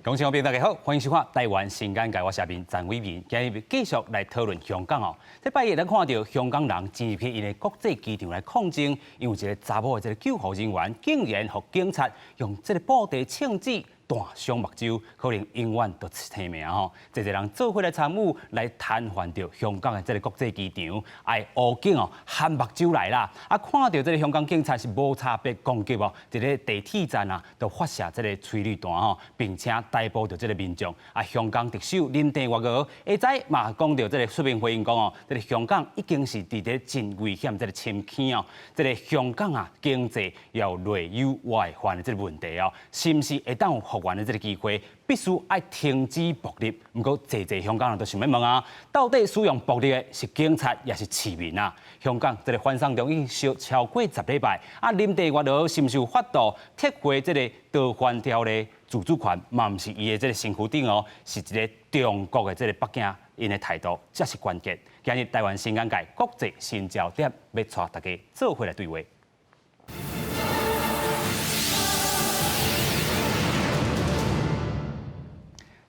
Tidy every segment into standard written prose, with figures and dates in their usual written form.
鄉親朋友大家好，歡迎收看《台灣新眼界》，我是阿明陳偉明，今日繼續來討論香港哦。這拜日咱看著香港人擠入去𪜶的國際機場來抗爭，因為一個查某的這个救護人員竟然予警察用這个布袋槍子彈傷目睭，可能永遠都聽命吼。濟濟人做伙來參與，來癱瘓著香港的這个國際機場，愛烏警哦含目睭來啦。啊，看著這个香港警察是無差別攻擊哦，佇咧地鐵站啊，就發射這个催淚彈吼，並且逮捕著這个民眾。啊，香港特首林鄭月娥下早嘛講著這个出面回應講哦，這个香港已經是佇咧真危險這个深坑哦，這个香港啊經濟有內憂外患的這个問題哦，是毋是會當有復原的這个機會？必須愛停止暴力。毋過濟濟香港人都想欲問啊，到底使用暴力的是警察抑是市民啊？香港這个反送中已經超過10禮拜，啊，林鄭月娥是毋是有法度撤回這个逃犯條例自主權？嘛毋是伊的這个身軀頂哦，是一个中國的這个北京，𪜶的態度才是關鍵。今日台灣新眼界國際新焦點，欲帶大家做伙來對話。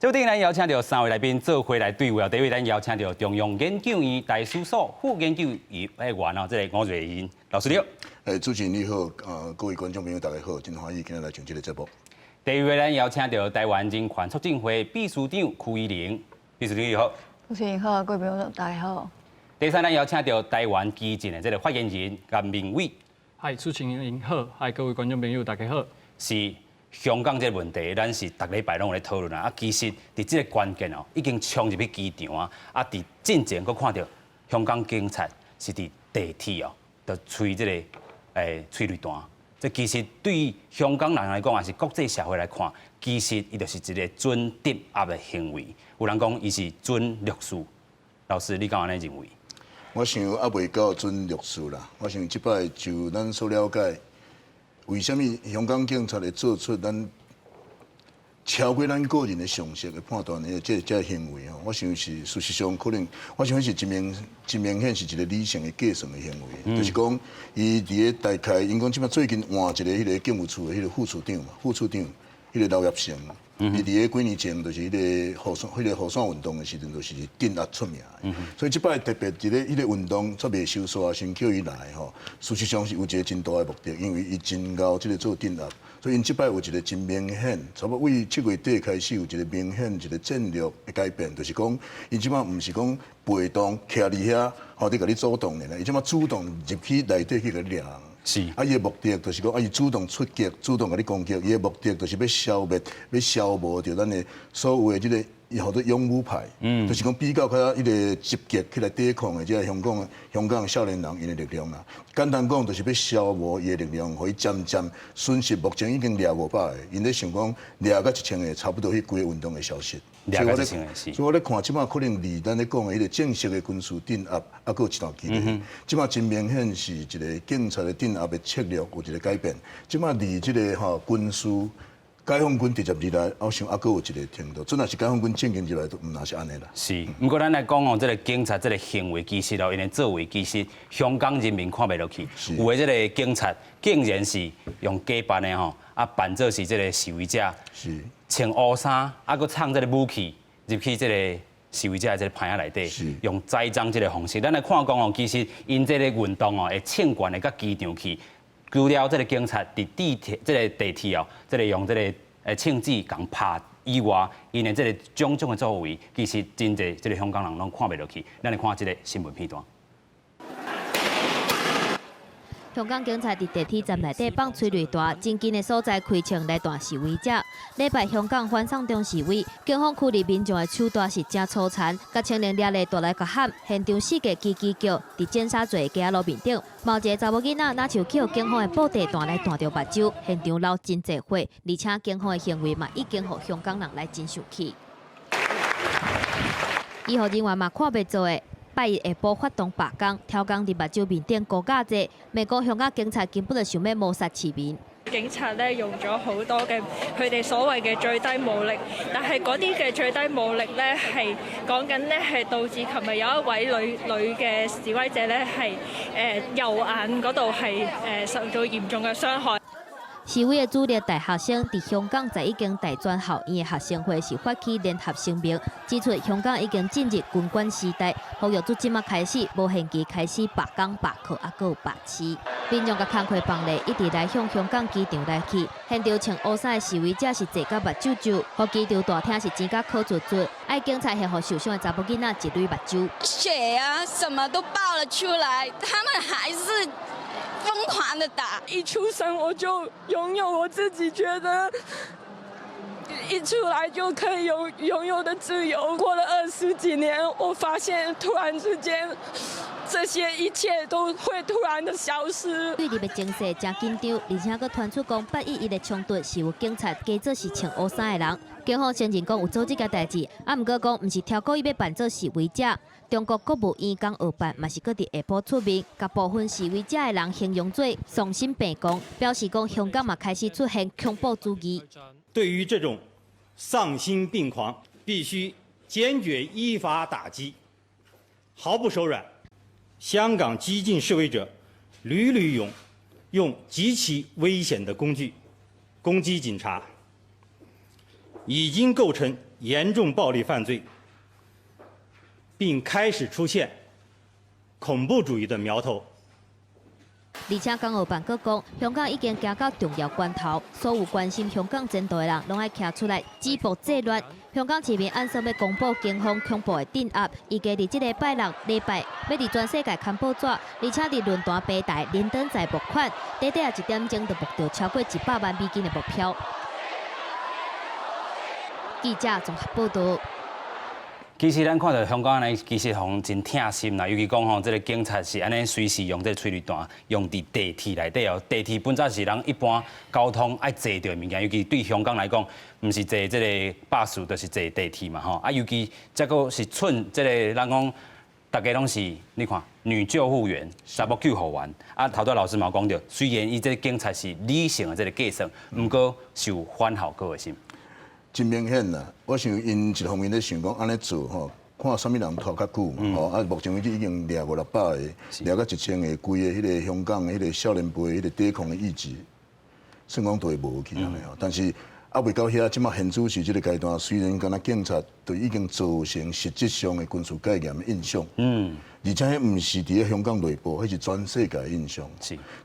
這頂咱邀請著三位來賓做伙來對話。第一位咱邀請著中央研究院台史所副研究員哦，這个吳瑞仁老師你好。欸，主持人你好，各位觀眾朋友大家好，真歡喜今日來上這个節目。第二位咱邀請著台灣人權促進會秘書長區怡玲，秘書長你好。主持人好，各位朋友大家好。第三咱邀請著台灣基進的這个發言人顏明偉。嗨，主持人好，嗨，各位觀眾朋友大家好。是。香港這个問題，咱是逐禮拜攏有咧討論啊。啊，其實佇這个關鍵哦，已經衝入去機場啊。啊，佇進前閣看著香港警察是佇地鐵哦，就吹這个催淚彈。這其實對香港人來講，抑是國際社會來看，其實伊就是一個準鎮壓的行為。有人講伊是準六四，老師你敢按呢認為？我想猶未到準六四啦。我想這擺就咱所了解。為啥物香港警察會做出咱超過咱個人的常識的判斷的這行為吼？我想是事實上可能，我想是真明真明顯是一個理性的計算的行為，就是講伊佇咧大概，𪜶講這擺最近換一個彼个警務處的彼个副處長嘛，副處長彼个劉業成，伊佇咧幾年前就是彼個雨傘彼個雨傘運動的時陣，就是鎮壓出名的。所以這擺特別佇咧彼個運動煞袂收煞，先叫伊來吼。事實上是有一個真大的目的，因為伊真𠢕這个做鎮壓，所以𪜶這擺有一個真明顯，差不多為7月底開始有一個明顯一個戰略的改變，就是講𪜶這擺毋是講被動徛佇遐，吼，佇共你阻擋的，伊這擺主動入去內底去共你掠人。啊，伊的目的就是講，啊，伊主動出擊，主動共你攻擊，伊的目的就是欲消滅、欲消磨著咱的所有的這个號做勇武派，就是講比較較彼个積極起來抵抗的這个香港少年人𪜶的力量啦。簡單講，就是欲消磨伊的力量，予伊漸漸損失。目前已經掠500个，𪜶咧想講掠到1000个，差不多彼規个運動會消失。掠到1000个是。所以我咧看，這擺可能離咱咧講的彼个正式的軍事鎮壓，猶閣有一段距離。這擺真明顯是一個警察的鎮壓的策略有一個改變。這擺離這个吼軍事解放軍直接入來，我想猶閣有一個程度。真若是解放軍正經入來，都毋若是按呢啦。是，毋過咱來講哦，這个警察這个行為，其實哦，𪜶的作為，其實香港人民看袂落去。有的這个警察竟然是用假扮的吼，啊扮做是這个示威者，穿烏衫，啊閣藏這个武器入去這个示威者的這个棚仔內底，用栽贓這个方式。咱來看講哦，其實𪜶這个運動哦，會衝懸會到機場去。除了這个警察佇地鐵、這个地鐵哦，這个用這个槍子共拍以外，𪜶的這个種種的作為，其實真濟這个香港人攏看袂落去。咱來看這个新聞片段。香港警察佇地鐵站內底放催淚彈，真近的所在開槍來彈示威者。禮拜香港反送中示威，警方驅離民眾的手段是誠粗殘，共青年掠來彈來共喊，現場四界吱吱叫。佇尖沙咀的街仔路面頂，某一个查某囡仔若像去予警方的布袋彈來彈著目睭，現場鬧真濟火，而且警方的行為嘛已經予香港人來真生氣。醫護人員嘛看袂做的。拜一下晡發動罷工，挑工佇目睭面頂高架坐，美國香港警察根本就想欲謀殺市民。警察咧用咗好多嘅佢哋所謂嘅最低武力，但係嗰啲嘅最低武力咧係講緊咧係導致琴日有一位女嘅示威者咧係右眼嗰度係受到嚴重嘅傷害。示威的主力大學生佇香港11間大專校院的學生會是發起聯合聲明，指出香港已經進入軍管時代，呼籲自這馬開始無限期開始罷工、罷課，抑閣有罷市。民眾共工課放咧，一直來向香港機場來去。現場穿烏衫的示威者是坐甲目睭睭，予機場大廳是擠甲苦卒卒，愛警察予受傷的查某囡仔一蕊目睭。血啊，什麼都爆了出來，他們還是瘋狂的打。一出生我就擁有我自己覺得一出來就可以擁有的自由。過了20幾年，我發現突然之間，這些一切都會突然的消失。對立的情勢誠緊張，而且閣傳出講811的衝突是由警察假做是穿烏衫的人。警方承認講有做這件代誌，啊，毋過講毋是超故意欲扮做示威者。中國國務院港澳辦嘛是閣佇下晡出面，共部分示威者的人形容做喪心病狂，表示講香港嘛開始出現恐怖主義。對於這種喪心病狂，必須堅決依法打擊，毫不手軟。香港激進示威者屢屢用極其危險的工具攻擊警察，已經構成嚴重暴力犯罪，並開始出現恐怖主義的苗頭。而且港澳辦閣講，香港已經行到重要關頭，所有關心香港前途的人，攏愛徛出來止暴制亂。香港市民按算欲公布警方恐怖的鎮壓，預計佇這个拜六禮拜欲佇全世界刊報紙，而且佇論壇平台連登在募款，短短一點鐘就募著超過100萬美金的目標。記者綜合報導。其實咱看著香港按呢，其實予人真疼心啦。尤其講吼，這个警察是按呢隨時用這个催淚彈，用佇地鐵內底哦。地鐵本早是人一般交通愛坐著的物件，尤其對香港來講，毋是坐這个巴士，就是坐地鐵嘛吼。啊，尤其這閣是賰這个人講，大家攏是你看女救護員、查某救護員。啊，頭拄老師嘛講著，雖然伊這个警察是理性的這个計算，毋過是有反效果的是。真明顯啦，我想𪜶一方面咧想講按呢做吼，看啥物人拖較久嘛吼，啊，目前為止已經掠五六百个，掠到1000個，規个彼个香港的彼个少年輩彼個抵抗的意志，算講都會無去按呢吼。但是猶未到遐，這馬現主時這个階段，雖然敢若警察都已經造成實質上的軍事戒嚴的印象，而且彼毋是佇咧香港內部，彼是全世界的印象。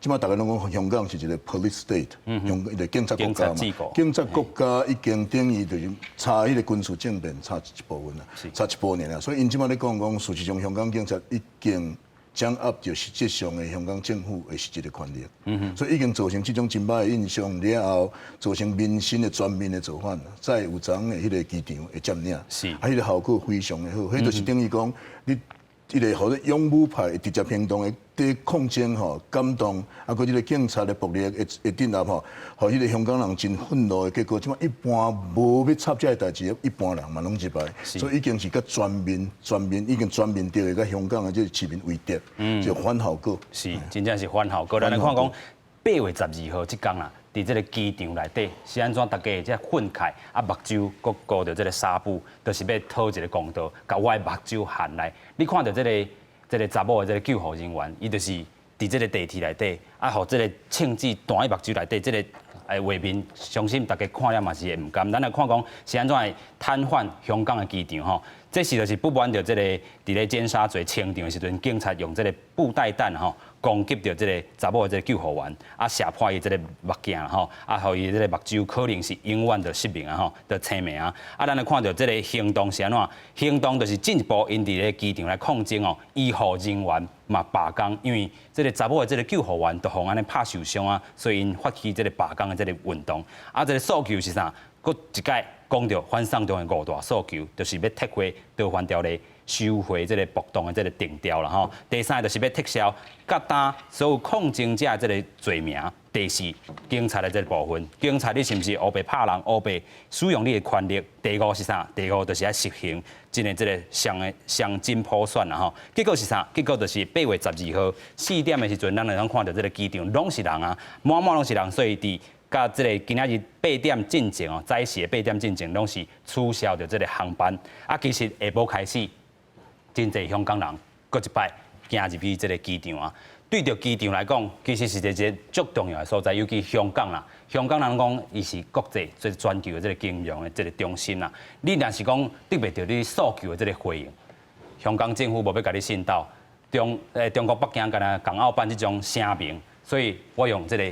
這馬逐家攏講香港是一個 police state，一個警察國家嘛。警察國家已經等於就是差彼個軍事政變差一部分啦，差一步爾啦。所以𪜶這馬咧講講，事實上香港警察已經掌握著實質上的香港政府的實質的權力。所以已經造成這種真歹的印象了後，造成民心的全面的造反，才會有昨昏的彼個機場的佔領。啊，彼個效果非常的好，彼就是等於講你。彼个予勇武派直接行動的佇抗爭吼，感動，啊，閣這个警察的暴力的鎮壓吼，予彼个香港人真憤怒的結果，這馬一般無欲插這个代誌，一般人嘛攏入來，所以已經是佮全面、全面已經全面著的佮香港的這个市民為敵，就反效果。是，真正是反效果。咱來看講8月12號這工啦，佇這个機場內底是按怎？大家這憤慨啊，目睭閣糊著這个紗布，就是欲討一个公道，共我的目睭還來。你看著這个查某的這个救護人員，伊就是佇這个地鐵內底，啊，予這个槍子彈佇目睭內底，這个畫面，相信大家看了嘛是會毋甘。咱來看講是按怎會癱瘓香港的機場吼，這是就是不滿著這个佇咧尖沙咀清場的時陣，警察用這个布袋彈吼攻擊著這个查某的這个救護員，啊射破伊這个目鏡吼，啊予伊這个目睭可能是永遠就失明啊吼，就青盲啊。啊，咱來看著這个行動是按怎？行動就是進一步𪜶佇咧機場來抗爭哦，醫護人員嘛罷工，因為這个查某的這个救護員都予按呢拍受傷啊，所以𪜶發起這个罷工的這个運動。啊，這个訴求是啥？閣一擺講著反送中的五大訴求，就是欲撤回逃犯條例，收回這个暴動的這个定調啦吼。第三就是欲撤銷佮擔所有抗爭者這个罪名。第四，警察的這个部分，警察你是毋是烏白拍人、烏白使用你的權力？第五是啥？第五就是愛實行這个這个雙的雙真普選啦吼。結果是啥？結果就是8月12號4點的時陣，咱會當看著這个機場攏是人啊，滿滿攏是人，所以佇佮這个今仔日八點進前哦，早時的八點進前攏是取消著這个航班。啊，其實下晡開始，真濟香港人閣一擺行入去這个機場啊。對著機場來講，其實是一個足重要的所在，尤其香港啦。香港人講，伊是國際最全球的這個金融的這個中心啦。你若是講得袂著你訴求的這個回應，香港政府無欲共你信道，中國北京敢若港澳辦這種聲明，所以我用這個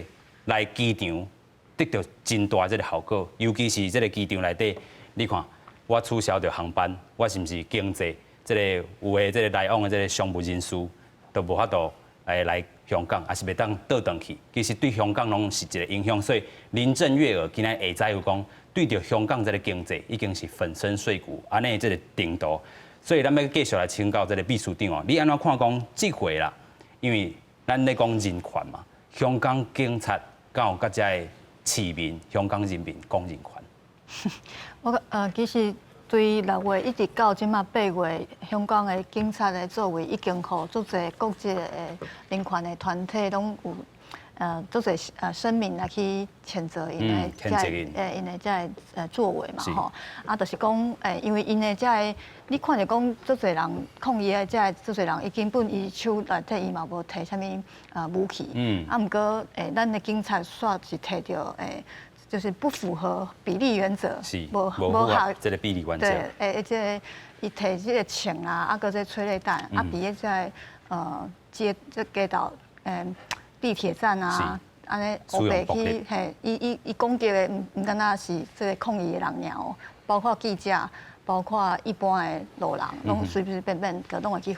來機場得著真大這個效果，尤其是這個機場內底，你看我取消著航班，我是毋是經濟這個有的這個來往的這個商務人士都無法度來香港，抑是袂當倒轉去。其實對香港攏是一個影響。所以林鄭月娥今仔下晝有講，對著香港這個經濟已經是粉身碎骨，按呢這個程度。所以咱欲繼續來請教這個秘書長哦，你按怎看講這回啦？因為咱咧講人權嘛，香港警察敢有佮遮个市民、香港人民講人權？我其實對6月一直到這馬8月，香港的警察的作為已經予足濟國際的人權的團體攏有足濟聲明來去譴責𪜶的這个𪜶的這个作為嘛吼。啊，就是講因為𪜶的這个，你看著講足濟人抗議的這个足濟人，伊根本伊手內底伊嘛無提啥物武器。啊，毋過咱的警察煞是提著就是不符合比例原則，無符合這個比例原則。對，這個伊提這個槍啊，啊，閣這個催淚彈，啊，佇咧這个街這街道地鐵站啊，按呢烏白去嘿，伊攻擊的毋敢若是這個抗議的人爾哦，包括記者，包括一般的路人，攏隨隨便便就攏會去予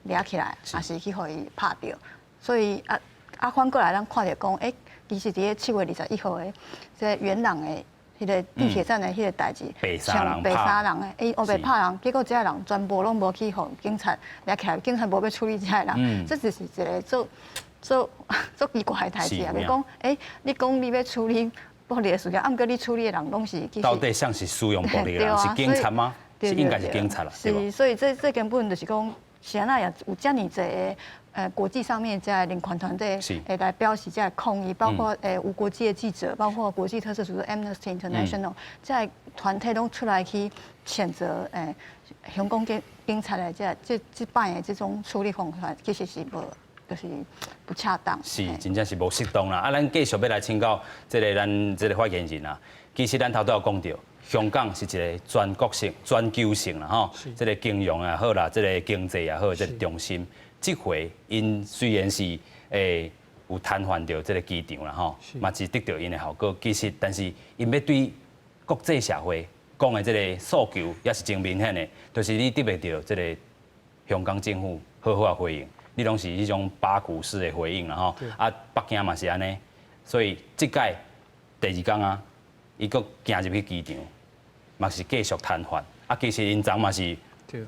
掠起來，抑是去予伊拍著。所以啊反過來，咱看著講，其實佇咧7月21號的這個元朗的彼個地鐵站的彼個代誌，白衫人白衫人的，伊烏白拍人，結果這个人全部攏無去予警察掠起來，警察無欲處理這个人，這就是一個足足足奇怪的代誌啊！欲講，你講你欲處理暴力的事件，啊，毋過你處理的人攏是到底誰是使用暴力的人？是警察嗎？是應該是警察啦，是，所以這根本就是講，是按怎也有遮爾濟的國際上面這个人權團體會來表示這个抗議，包括無國界記者，包括國際特赦組織 Amnesty International，這个團體攏出來去譴責香港警察的這擺的這種處理方法，其實是無，就是不恰當。是，真正是無適當啦。啊，咱繼續欲來請教這個咱這個發言人啊。其實咱頭拄有講著，香港是一個全國性、全球性啦，吼，這個金融也好啦，這個經濟也好，這個中心。這回𪜶雖然是有癱瘓著這個機場啦，吼，嘛是得著𪜶的效果。其實，但是𪜶欲對國際社會講的這個訴求也是真明顯的，就是你得袂著這個香港政府好好的回應，你攏是彼種八股式的回應啦，吼。啊，北京嘛是按呢，所以這擺第二工啊，伊閣行入去機場，嘛是繼續癱瘓。啊，其實𪜶昨嘛是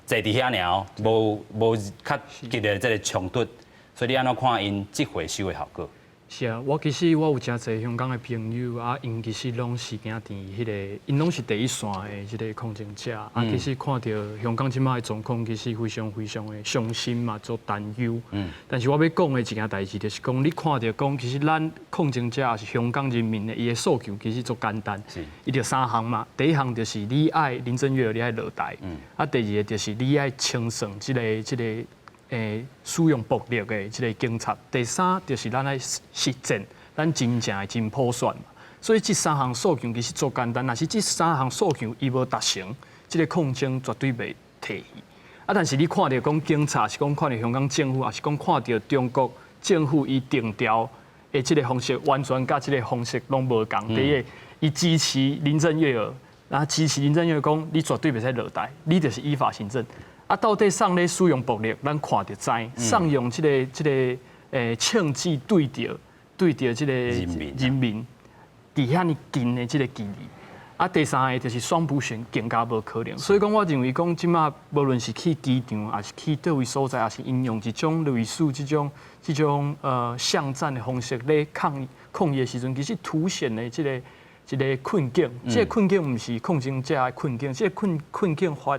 坐佇遐爾哦，無較激烈的這個衝突，所以你按怎看𪜶這回收的效果？是啊，我其實我有誠濟香港的朋友啊，𪜶其實攏是行佇彼個，𪜶攏是第一線的這個抗爭者啊。其實看著香港這馬的狀況，其實非常非常的傷心嘛，足擔憂。但是我欲講的一件代誌，就是講你看著講，其實咱抗爭者抑是香港人民的伊的訴求，其實足簡單。伊就三項嘛，第一項就是你愛林鄭月娥，你愛落台。啊，第二個就是你愛清算這個使用暴力的這個警察。第三就是咱愛實踐，咱真正的真普選嘛。所以這三項訴求其實足簡單，若是這三項訴求伊無達成，這個抗爭絕對袂退去。啊，但是你看著講警察，是講看著香港政府，抑是講看著中國政府伊定調的這個方式，完全佮這個方式攏無仝。第一個，伊支持林鄭月娥，然後支持林鄭月娥講，你絕對袂使落台，你就是依法行政。啊，到底誰咧使用暴力，咱看就知。誰用這個槍支對著這個人民，佇遐爾近的這個距離。啊，第三個就是雙普選更加無可能。所以講，我認為講，這馬無論是去機場，抑是去佗位所在，抑是𪜶用一種類似這種巷戰的方式咧抗議的時陣，其實凸顯的這個困境。這個困境毋是抗爭者的困境，這個困境反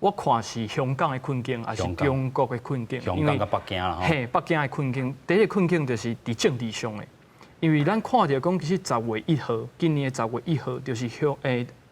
我看是香港的困境，抑是中國的困境。香港佮北京啦，嘿，北京的困境，第一個困境就是佇政治上的，因為咱看著講，其實10月1號，今年的十月一號就是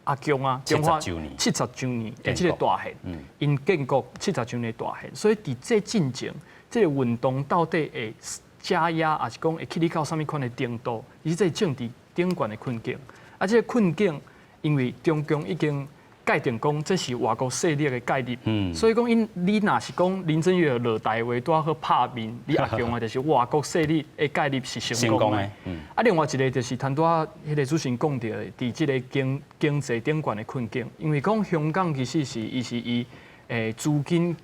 阿共啊，中華七十週年的這個大獻，𪜶建國七十週年大獻，所以佇這進前，這个運動到底會加壓，抑是講會去到啥物款的程度？其實這是政治頂懸的困境。啊，這个困境，因為中共已經界定講這是外國勢力的介入，所以講𪜶你若是講林鄭月娥落台話，拄好拍面，你阿強啊，就是外國勢力的介入是成功的。啊，另外一个就是頭拄仔彼个主持人講著的，佇這个經濟頂懸的困境，因為講香港其實是伊是伊資金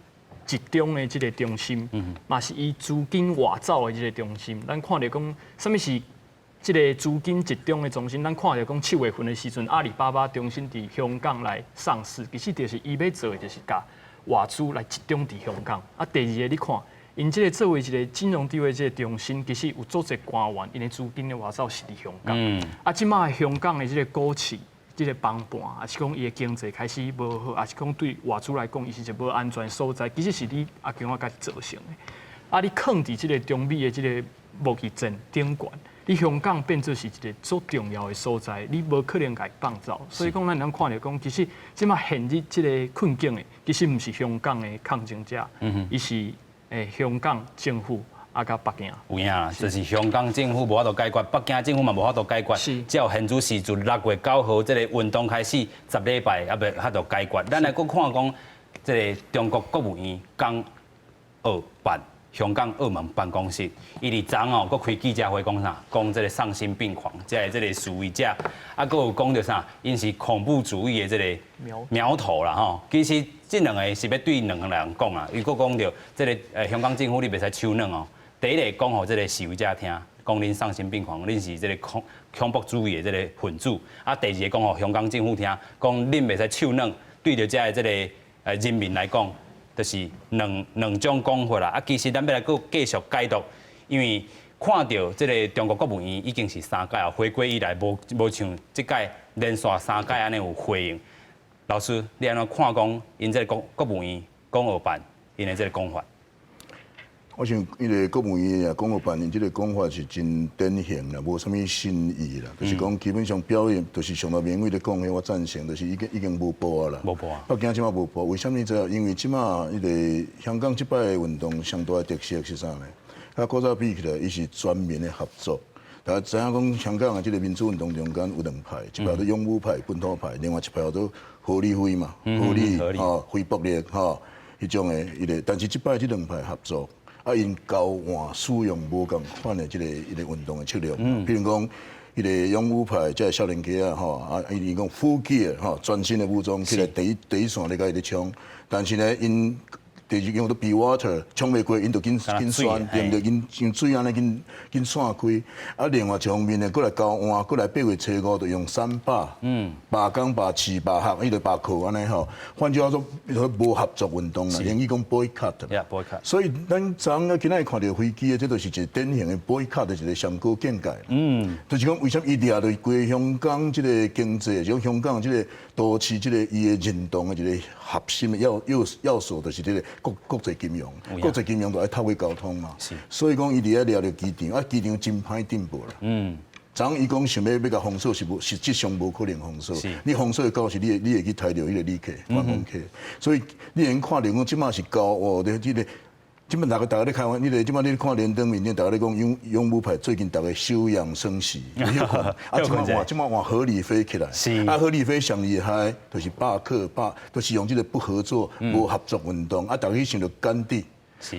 集中的這个中心，嘛是伊資金外走的這个中心。咱看著講，啥物是這个資金集中的中心？咱看著講7月份的時陣，阿里巴巴中心佇香港來上市，其實就是伊欲做的，就是共外資來集中佇香港。啊，第二个你看，𪜶這个作為一个金融地位這个中心，其實有足濟官員，𪜶的資金的外走是佇香港。啊，這擺香港的這个股市，這个崩盤，抑是講伊的經濟開始無好，抑是講對外資來講，伊是一個無安全所在，其實是你阿強仔家己造成的。啊，你囥佇這个中美的這个貿易戰頂懸，你香港變做是一个足重要的所在，你無可能共伊放走。所以講，咱通看著講，其實這擺陷入這个困境的，其實毋是香港的抗爭者，伊是香港政府。啊，佮北京有影，就是香港政府無法度解決，北京政府嘛無法度解決。只有現主時自6月9號這个運動開始10禮拜，猶未法度解決。咱來閣看講，這个中國國務院港澳辦、香港澳門辦公室，伊佇昨哦，閣開記者會講啥？講這个喪心病狂，這个這个示威者，啊，閣有講著啥？𪜶是恐怖主義的這个苗頭啦吼。其實這兩个是欲對兩个人講啊。伊閣講著這个香港政府，你袂使手軟哦。第一个講予這个示威者聽，講恁喪心病狂，恁是這个恐怖主義的這个分子。啊，第二个講予香港政府聽，講恁袂使手軟，對著遮的這个人民來講，就是兩種講法啦。啊，其實咱欲來閣繼續解讀，因為看著這个中國國務院已經是三屆啊，回歸以來無像這屆連續三屆按呢有回應。老師，你按怎看講𪜶這个國務院港澳辦𪜶的這个講法？我想，彼个國務院啊，港澳辦𪜶這个講法是真典型啦，無啥物新意啦，就是講基本上表演，就是上頭明偉咧講的，我贊成，就是已經無步啊啦。無步啊。北京這擺無步，為啥物這？因為這擺彼个香港這擺的運動上大的特色是啥呢？佮古早比起來，伊是全民的合作。大家知影講香港的這个民主運動中間有兩派，一派叫勇武派、本土派，另外一派叫做和理非嘛，和理吼、非暴力吼，彼種的彼个。但是這擺這兩派合作。啊，𪜶交換使用無仝款的這个彼个運動的策略，比如講，彼个勇武派這个少年家仔吼，啊，伊講 full gear 吼，全新的武裝起來第一線咧共伊咧衝，但是呢，𪜶就是用做 be water，衝袂過，𪜶就緊緊旋，對毋對？緊像水按呢緊緊散開。啊，另外一方面呢，閣來交換，閣來8月初5就用三罷，罷工、罷市、罷學，彼个罷課按呢吼。換句話說，無合作運動啦，英語講 boycott。 Yeah, boycott。所以咱昨昏今仔日看著飛機的，這就是一個典型的 boycott 的一個上高境界。就是講為啥物伊掠著規香港這个經濟，就香港這个都市這个伊的認同的一個核心的要素，就是這个國際金融，國際金融都愛透過交通嘛。所以講伊佇遐掠著機場，啊機場真歹進步啦。昨昏伊講想欲共封鎖是無，實質上無可能封鎖。你封鎖的到時，你會去刣著彼个旅客、觀光客。所以你會看著講，這擺是交哦，這個這擺大家咧開玩，你個這擺你看連登面頂，大家咧講勇武派最近逐家休養生息，啊，這擺換和理非起來，啊，和理非上厲害，就是罷課罷，就是用這個不合作、無合作運動，啊，逐家去想著甘地，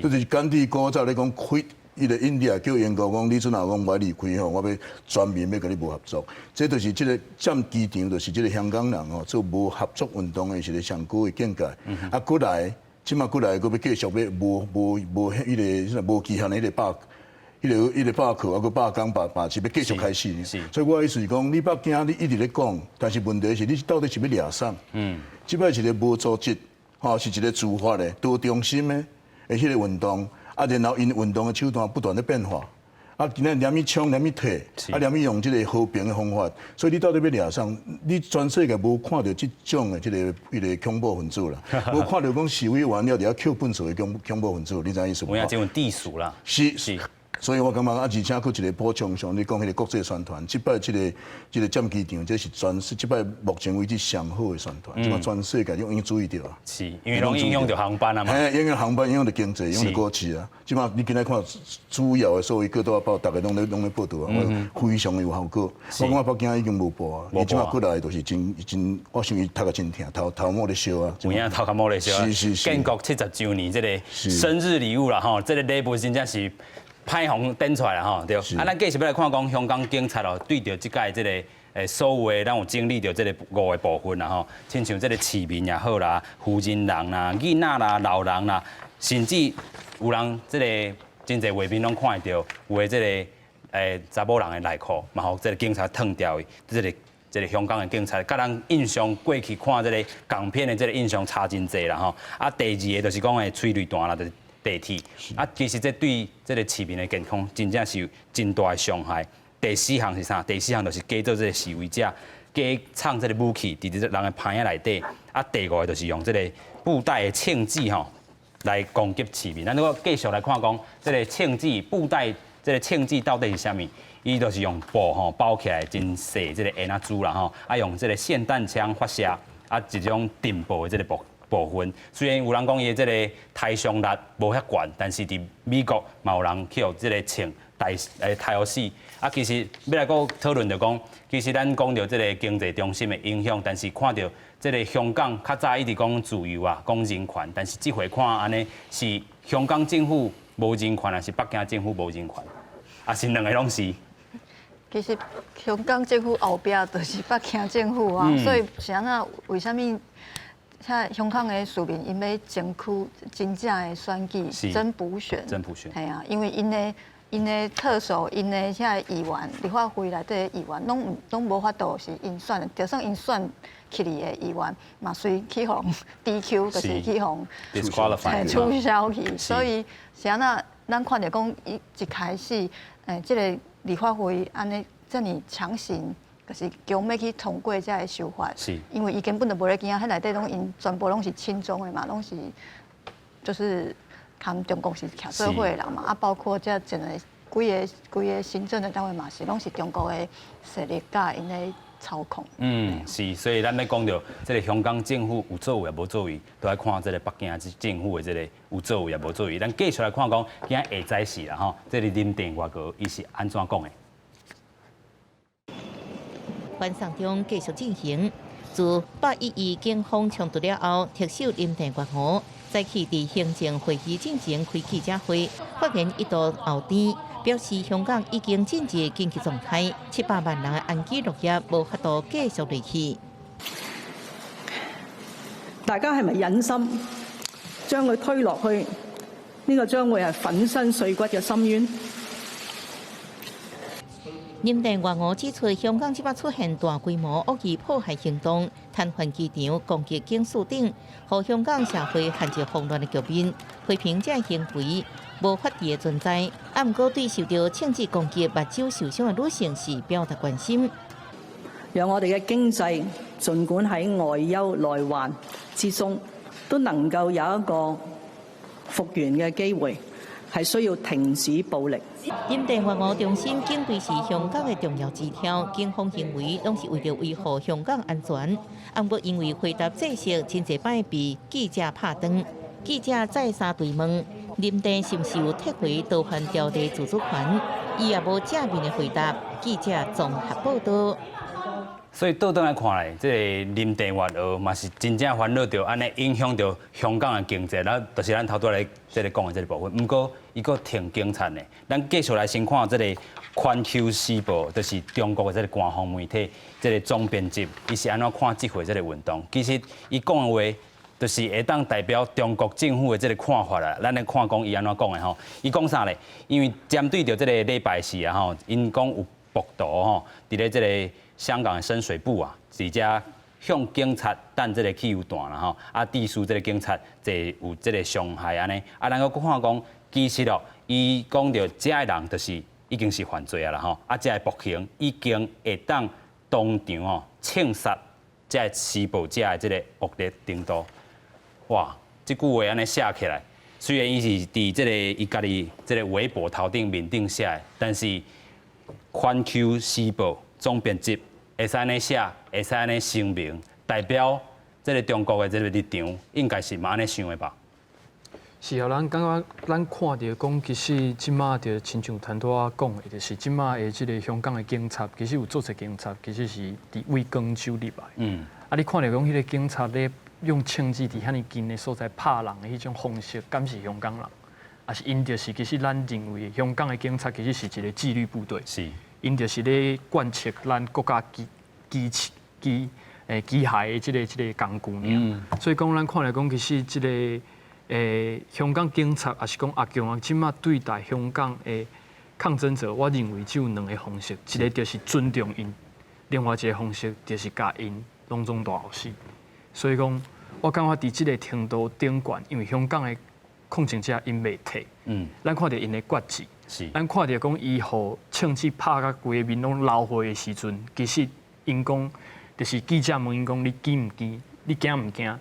就是甘地古早咧講 quit。彼个 India 叫英國講，你陣若講我離開吼，我欲全面欲共你無合作。這就是這个佔機場，就是這个香港人吼做無合作運動的一個上高的境界。啊，閣來，這擺閣來，閣欲繼續欲無彼個無期限的彼个罷，彼個罷課，啊，閣罷工罷罷市，欲繼續開始。所以我的意思是講，你北京你一直咧講，但是問題是你到底是欲掠啥？這擺是一个無組織，吼，是一个自發的、多中心的的彼个運動。啊，然後𪜶運動的手段不斷咧變化，啊，今仔連物槍，連物退，啊，連物用這个和平的方法，所以你到底欲掠啥？你全世界無看著這種的這个彼个恐怖分子啦，無看著講示威完了佇遐抾糞掃的恐怖分子，你知影意思無？有影這種地鼠啦。是是。所以我感覺啊，而且閣一個補充上，你講彼個國際宣傳，這擺這個佔機場，這是全世這擺目前為止上好的宣傳，這擺全世界攏已經注意著啊。是，因為攏影響著航班啊嘛。嘿，影響航班，影響著經濟，影響著股市啊。這擺你今仔看主要的所有各大報，逐家攏咧報導啊，非常有效果。我感覺北京已經無報啊，伊這擺過來就是真真，我想伊頭殼真疼，頭毛咧燒啊。有影頭殼毛咧燒啊。是是是。建國70週年這個生日禮物啦，吼，這個禮物真正是歹予顛出來啦吼，對。啊，咱繼續欲來看講香港警察哦，對著這屆這个所有的咱有整理著這个五个部分啦吼，親像這个市民也好啦，婦人人啦、囡仔啦、老人啦，甚至有人這个真濟畫面攏看會著，有的這个查某人的內褲嘛，予這个警察脫掉去，這个香港的警察，佮咱印象過去看這个港片的這个印象差真濟啦吼。啊，第二个就是講的催淚彈啦，就是地鐵啊，其實這對這个市民的健康真正是有真大的傷害。第四項是啥？第四項就是假做這个示威者，假藏這个武器佇這人的棚仔內底。啊，第五个就是用這个布袋的槍支吼來攻擊市民。咱如果繼續來看講，這个槍支布袋，這个槍支到底是啥物？伊就是用布吼包起來，真細這个煙仔珠啦吼，啊用這个霰彈槍發射，啊一種電爆的這个部分，雖然有人講伊的這个殺傷力無遐懸，但是佇美國嘛有人去予這个槍刣予死。啊，其實欲來閣討論就講，其實咱講著這个經濟中心的影響，但是看著這个香港較早一直講自由啊，講人權，但是這回看按呢是香港政府無人權，還是北京政府無人權？抑是兩个攏是？其實香港政府後壁就是北京政府啊，所以是按怎為啥物？遐香港的市民𪜶欲爭取真正的選舉，真普選，真普選，係啊，因為𪜶的特首、𪜶的遐議員、立法會內底的議員，攏無法度是𪜶選的，就算𪜶選起來的議員，嘛隨去予 DQ，就是去予取消去。所以是按怎，咱看著講伊一開始，這个立法會按呢遮爾強行，就是強欲去通過這个修法，因為伊根本就無咧驚，彼內底攏𪜶全部攏是親中的嘛，攏是就是佮中國是徛做伙的人嘛，啊，包括這整个規個行政的單位嘛是攏是中國的勢力佮𪜶咧操控。嗯，是，所以咱欲講著這个香港政府有作為抑無作為，都愛看這个北京政府的這个有作為抑無作為。咱繼續來看講，今仔下早時啦吼，這个林鄭月娥伊是按怎講的？反送中繼續進行。自811警方衝突了後，特首林鄭月娥早起佇行政會議進前開記者會，發言一度後甜，表示香港已經進入緊急狀態，700萬人的安居樂業無法度繼續落去。大家係咪忍心將佢推落去？呢個將會係粉身碎骨嘅深淵。林鄭月娥指出，香港這擺出現大規模惡意破壞行動，癱瘓機場、攻擊警署等，予香港社會陷入慌亂的局面。批評這行為無法治的存在，啊，毋過對受著槍支攻擊、目睭受傷的女性是表達關心。讓我哋嘅經濟儘管喺外憂內患之中，都能夠有一個復原嘅機會。係需要停止暴力。林鄭月娥重申警隊是香港的重要支柱，警方行為攏是為著維護香港安全。啊，毋過因為回答制式真濟擺被記者拍斷，記者再三追問林鄭是毋是有撤回逃犯條例自主權，伊也無正面的回答。記者綜合報道。所以倒轉來看來，這个林鄭月娥嘛是真正煩惱著按呢影響著香港的經濟，咱就是咱頭拄仔咧這个講的這个部分。毋過伊閣挺警察呢，咱繼續來先看這个《環球時報》，就是中國的這个官方媒體，這个總編輯，伊是按怎看這回這个運動？其實伊講的話，就是會當代表中國政府的這个看法啦。咱來看講伊按怎講的吼，伊講啥咧？因為針對著這个禮拜四啊吼，𪜶講有暴徒吼，佇咧這个香港的深水埗啊，佇遮向警察擲這个汽油彈啦吼，啊，致使這个警察坐有這个傷害按呢，啊，咱閣看講，其實哦，伊講著遮的人就是已經是犯罪啊啦吼，啊，遮的暴行已經會當當場哦槍殺遮的施暴者的這个惡劣程度，哇，這句話按呢寫起來，雖然伊是佇這個伊家己這個微博頭頂面頂寫的，但是《環球時報》總編輯會使按呢寫，會使按呢聲明，代表這個中國的這個立場，應該是嘛按呢想的吧？是啊，咱感覺咱看著講，其實這馬就親像陳拄仔講的，就是這馬的這個香港的警察，其實有足濟警察，其實是佇對廣州入來。啊，你看著講彼個警察咧用槍支佇遐爾近的所在拍人的彼種方式，敢是香港人？抑是𪜶就是其實咱認為香港的警察其實是一個紀律部隊。𪜶就是咧貫徹咱國家機機器機誒機械的這個工具爾。所以講，咱看來講，其實這個香港警察，抑是講阿強啊，這馬對待香港的抗爭者，我認為只有兩个方式，一个就是尊重𪜶，另外一个方式就是共𪜶攏總大予死。所以講，我感覺佇這个程度頂懸，因為香港的抗爭者𪜶袂退，咱看著𪜶的決志，咱看著講伊予槍支拍甲規个面攏流血的時陣，其實𪜶講就是記者問𪜶講你驚毋驚？你驚毋驚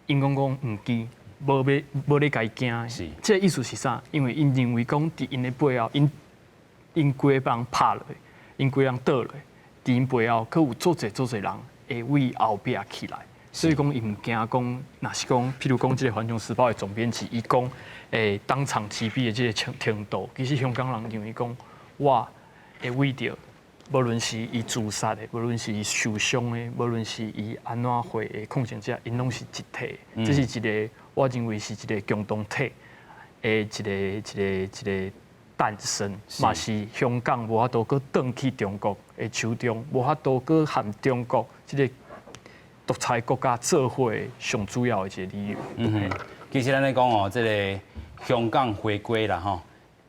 ？𪜶講講毋驚。無欲無咧共伊驚，這个意思是啥？因為𪜶認為講，佇𪜶的背後，𪜶規个人拍落，𪜶規人倒落，佇𪜶背後，閣有足濟足濟人會為後壁起來，所以講伊毋驚講，若是講，譬如講，這个《環球時報》的總編輯，伊講，當場擊斃的這个程度，其實香港人認為講，我會為著，無論是伊自殺的，無論是伊受傷的，無論是伊按怎歲的抗爭者，𪜶攏是一體，這是一个，我認為是一个共同體的一個誕生，嘛是香港無法度閣轉去中國的手中，無法度閣和中國這个獨裁國家做伙上主要的一个理由。嗯哼，其實咱咧講哦，這个香港回歸啦吼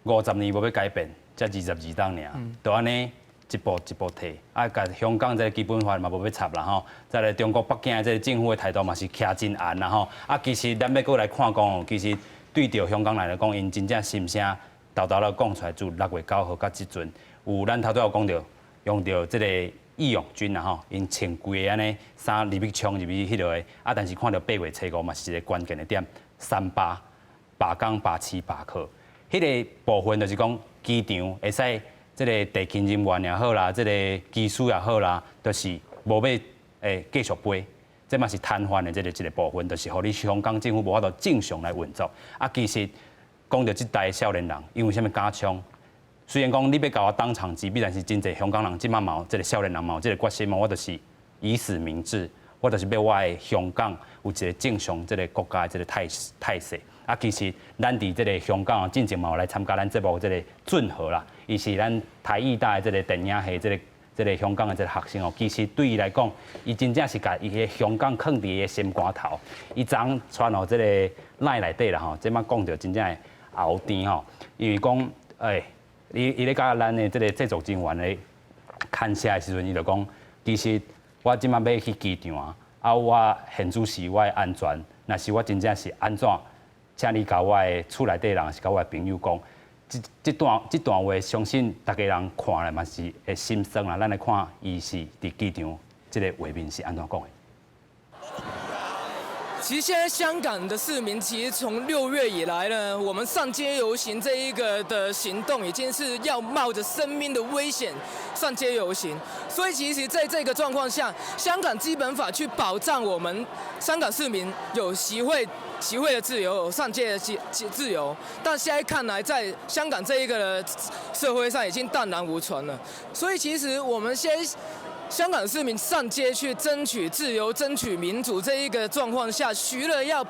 ，50年無欲改變，才22冬爾，就按呢一步一步退，啊，共香港這个基本法嘛無欲插啦吼，再來中國北京的這个政府的態度嘛是徛真硬啦吼，啊，其實咱欲閣來看講哦，其實對著香港人來講，𪜶真正心聲沓沓咧講出來，自6月9號到這陣，有咱頭拄仔有講著，用著這個義勇軍啦吼，𪜶穿規个按呢衫入去衝入去彼落的，啊，但是看著8月初5嘛是一个關鍵的點，三罷罷工罷市罷課，彼个部分就是講機場會使。這个地勤人員也好啦，這个機師也好啦，就是無欲繼續飛，這嘛是癱瘓的這个一个部分，就是予你香港政府無法度正常來運作。啊，其實講著這代少年人，𪜶為啥物敢衝？雖然講你欲共我當場擊斃，但是真濟香港人這馬嘛有這个少年人嘛有這个決心，我就是以死明志，我就是欲我的香港有一个正常這个國家的這个態勢。啊，其實咱佇這个香港啊，進前嘛有來參加咱節目這个俊和啦，伊是咱台藝大的這个電影系這個香港的這个學生哦。其實對伊來講，伊真正是共伊个香港囥佇伊的心肝頭。伊昨昏傳予這个 LINE 內底啦吼，這馬講著真正會喉甜吼，因為講，伊咧佮咱的這个製作人員咧牽涉的時陣，伊就講，其實我這馬欲去機場啊，啊，我現主時我的安全，若是我真正是按怎？請你共我的厝內底人，是共我的朋友講，這段話，相信逐家人看了嘛是會心酸啦。咱來看，伊是佇機場這个畫面是按怎講的。其實現在香港的市民，其實從6月以來呢，我們上街遊行這一個的行動，已經是要冒着生命的危險上街遊行。所以，其實在這個狀況下，香港基本法去保障我們香港市民有集會的自由、有上街的自由，但現在看來，在香港這一個社會上已經蕩然無存了。所以，其實我們現在香港市民上街去爭取自由、爭取民主這一個狀況下，除了要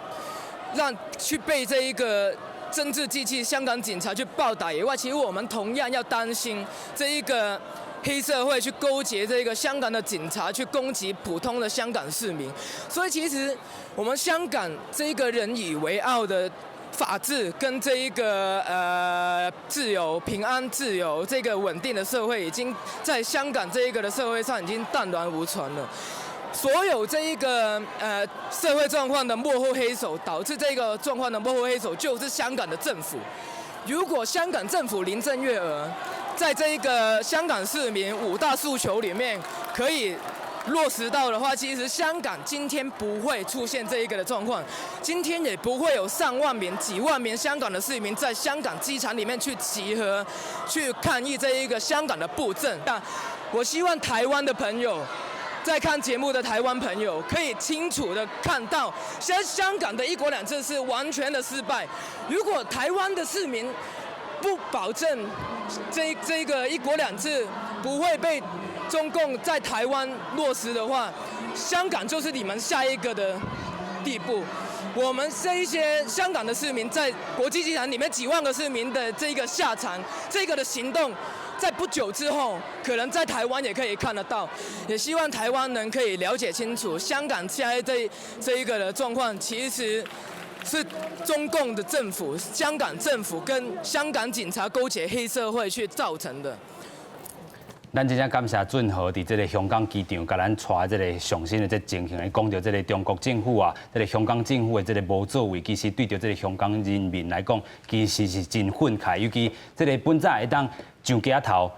讓去被這一個政治機器、香港警察去暴打以外，其實我們同樣要擔心這一個黑社會去勾結這個香港的警察去攻擊普通的香港市民。所以，其實我們香港這個人以為傲的法治跟這一個自由、平安、自由這個穩定的社會，已經在香港這一個的社會上已經蕩然無存了。所有這一個社會狀況的幕後黑手，導致這個狀況的幕後黑手就是香港的政府。如果香港政府林鄭月娥在這一個香港市民五大訴求裡面可以落實到的話，其實香港今天不會出現這一個的狀況，今天也不會有上萬名、幾萬名香港的市民在香港機場裡面去集合、去抗議這一個香港的暴政。但我希望台灣的朋友，在看節目的台灣朋友，可以清楚的看到，現在香港的一國兩制是完全的失敗。如果台灣的市民不保證這個一國兩制不會被中共在台灣落實的話，香港就是你們下一個的地步。我們這一些香港的市民在國際機場裡面幾萬個市民的這個下場，這個的行動，在不久之後，可能在台灣也可以看得到。也希望台灣人可以了解清楚，香港現在這一個的狀況，其實是中共的政府、香港政府跟香港警察勾結黑社會去造成的。咱真正感謝俊豪佇這个香港機場，共咱帶這个上新的這情形，講著這个中國政府啊，這个香港政府的這个無作為，其實對著這个香港人民來講，其實是真憤慨。尤其這个本早會當上街頭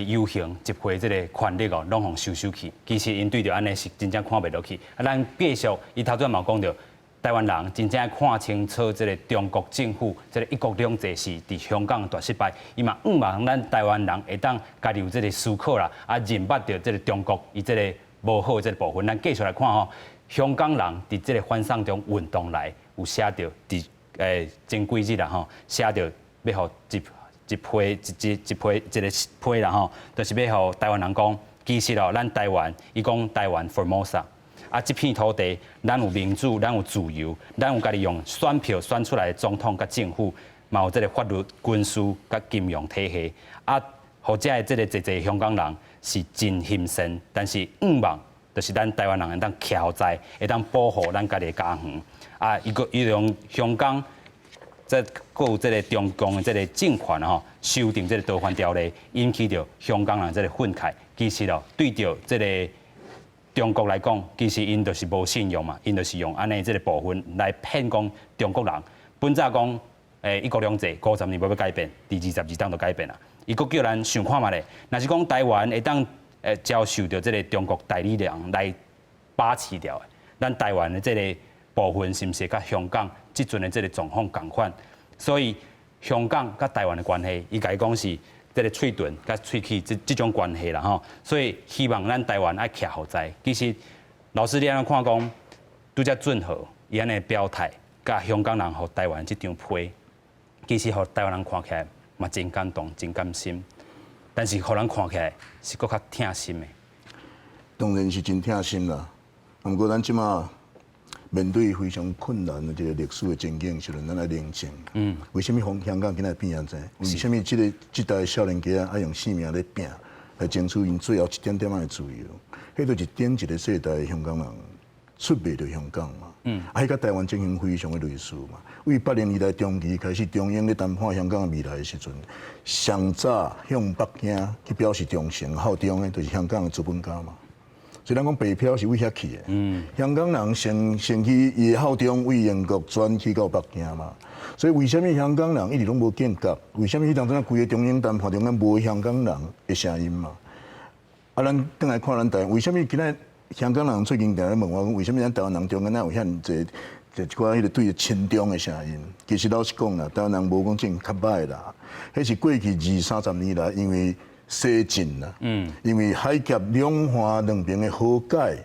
遊行集會這个權利哦，攏予收收去。其實𪜶對著按呢是真正看袂落去。啊，咱繼續，伊頭拄仔嘛講著，台灣人真正看清楚這个中國政府這个一國兩制是佇香港大失敗，伊嘛向望咱台灣人會當家己有這个思考啦，啊認捌著這个中國伊這个無好的這个部分。咱繼續來看吼，香港人佇這个反送中運動內有寫著佇前幾日啦吼，寫著欲予一一批一一一批一个批啦吼，就是欲予台灣人講，其實哦，咱台灣伊講台灣 Formosa。啊，這片土地，咱有民主，咱有自由，咱有家己用選票選出來的總統佮政府，嘛有這个法律、軍事佮金融體系。啊，予遮的這个濟濟香港人是真欣羨，但是向望就是咱台灣人會當徛予在，會當保護咱家己的家園。啊，伊閣伊用香港，這閣有這个中共的這个政權吼，修訂這个逃犯條例，引起著香港人這个憤慨。其實哦，對著這个中國來講，其實𪜶就是無信用嘛，𪜶就是用按呢這个部分來騙講中國人。本早講，一國兩制50年無欲改變，佇22冬就改變啦。伊閣叫咱想看覓咧，若是講台灣會當遭受著這个中國代理人來把持著的，咱台灣的這个部分是毋是佮香港這陣的這个狀況仝款？所以香港佮台灣的關係，伊共伊講是這个喙唇佮喙齒這這種關係啦吼，所以希望咱台灣愛徛予在。其實老師你按怎看講，拄才俊豪伊按呢表態，佮香港人予台灣這張批，其實予台灣人看起來嘛真感動、真甘心，但是予咱看起來是閣較疼心的。當然是真疼心啦，毋過咱這馬面對非常困難的這个歷史的情景時陣，咱愛冷靜。為啥物香港今仔變按呢？為啥物這个這代少年家愛用性命咧拚，來爭取𪜶最後一點點仔的自由？彼就是頂一个世代的香港人出賣著香港嘛。啊，彼佮台灣情形非常的類似嘛。為80年代中期開始，中英咧談判香港的未來的時陣，上早向北京去表示忠誠效忠的，就是香港的資本家嘛。所以咱講白票是為遐去的。香港人先去伊的效忠為英國轉去到北京嘛。所以為啥物香港人一直攏無變革？為啥物彼當陣規个中英談判中間無香港人的聲音嘛？啊，咱轉來看咱台灣，為啥物今仔香港人最近定咧問我講，為啥物咱台灣人中間哪有遐爾濟一寡彼个對親中的聲音？其實老實講啦，台灣人無講真較歹啦。彼是過去二三十年來，因為西進啦，因為海峽兩岸兩邊的和解，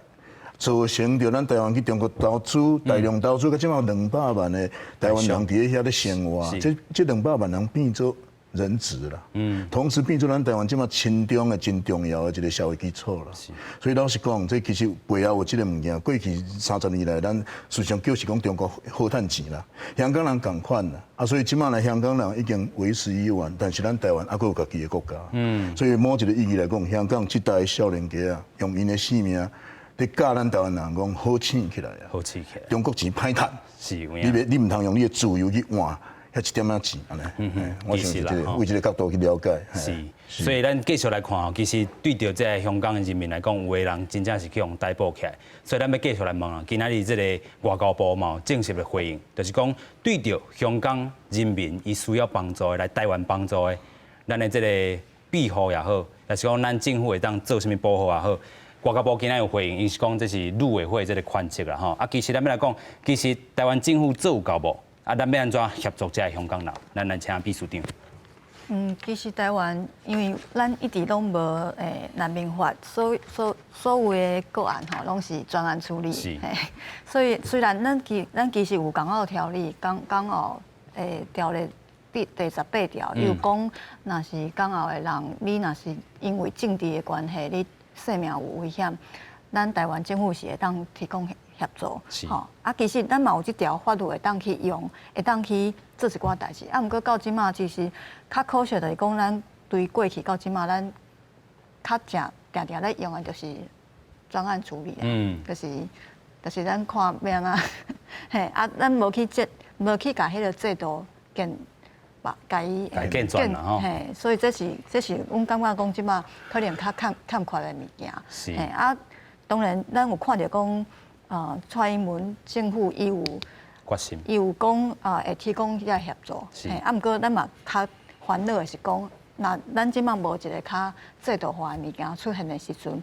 造成著咱台灣去中國投資，大量投資，到這馬有200萬的台灣人佇咧遐咧生活，這200萬人變做人質啦，同時變做咱台灣這馬親中的真重要的一个社會基礎啦。所以老實講，這其實背後有這个物件。過去三十年來，咱事實上就是講中國好趁錢啦，香港人仝款啦，啊，所以這馬來香港人已經為時已晚，但是咱台灣猶閣有家己的國家。所以某一个意義來講，香港這代少年家啊，用𪜶的性命咧教咱台灣人講好醒起來啊！好醒起來。中國錢歹趁，你毋通用你的自由去換遐一點仔錢，按呢。我想是這个，為這个角度去了解。是，所以咱繼續來看吼，其實對著這个香港的人民來講，有的人真正是去予逮捕起來。所以咱欲繼續來問啊，今仔日這个外交部嘛有正式的回應，就是講對著香港人民伊需要幫助的，來台灣幫助的，咱的這个庇護也好，抑是講咱政府會當做啥物保護也好，外交部今仔有回應，伊是講這是陸委會這个權責啦吼。啊，其實咱欲來講，其實台灣政府做有夠無？啊，咱欲按怎協助這个香港人？咱來請秘書長。其實台灣因為咱一直攏無難民法，所有的個案吼，攏是專案處理。所以雖然咱其實有港澳條例，港澳條例第18條，有講，若是港澳的人，你若是因為政治的關係，你生命有危險，咱台灣政府是會當提供協助。吼，啊，其實咱嘛有這條法律會當去用，會當去做一寡代誌。啊，毋過到這馬其實較可惜就是講，咱對過去到這馬，咱較正定定咧用的就是專案處理啊，就是咱看欲按怎，嘿，啊，咱無去共彼个制度建，共伊健全啦吼。嘿，所以這是阮感覺講這馬可能較欠缺的物件。嘿，啊，當然咱有看著講，蔡英文政府伊有決心，伊有講啊，會提供遐個協助。嘿，啊，毋過咱嘛較煩惱的是講，若咱這馬無一个較制度化的物件出現的時陣，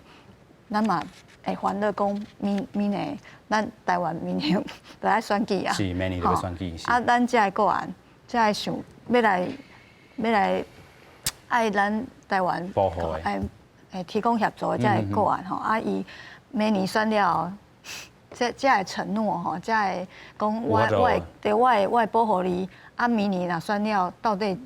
咱嘛會煩惱講明年咱台灣明年就愛選舉啊。是，明年就欲選舉。啊，咱這个個案，才會想欲來愛咱台灣保護的，愛提供協助的這个個案吼，啊，伊明年選了後，這个承諾吼，這个講我會對我會保護你，啊，明年若選了，到底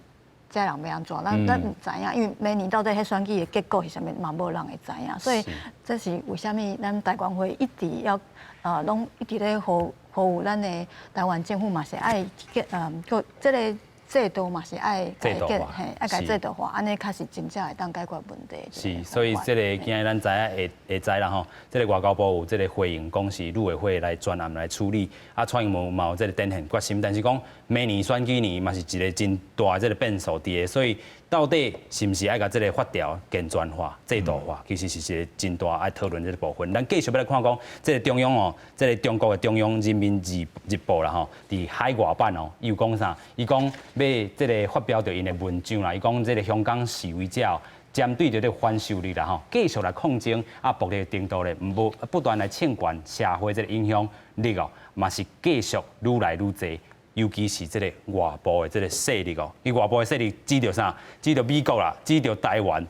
這人欲按怎？咱毋知影，因為明年到底彼選舉的結果是啥物，嘛無人會知影。所以這是為啥物咱台關會一直要攏一直咧呼籲咱的台灣政府嘛是愛閣這个制度嘛是愛制度化，嘿，愛共制度化，按呢較是真正會當解決問題。是，所以這个今日咱知影會會知啦吼，這个外交部有這个回應，講是陸委會來專案來處理，啊，蔡英文嘛有這个展現決心，但是講明年選舉年嘛是一个真大的這个變數佇个，所以到底是毋是愛共這个法條健全化、制度化，其實是一个真大愛討論這个部分。咱繼續欲來看講，這个中央哦，這个中國的中央人民日報啦吼，佇海外版哦，伊有講啥？伊講欲這个發表著𪜶的文章啦，伊講這个香港示威者針對著這個反修例啦吼，繼續來抗爭，啊，暴力程度咧，毋不斷來衝懸社會這个影響力哦，嘛是繼續愈來愈濟。尤其是這个外部的這个勢力哦，伊外部的勢力指著啥？指著美國啦，指著台灣。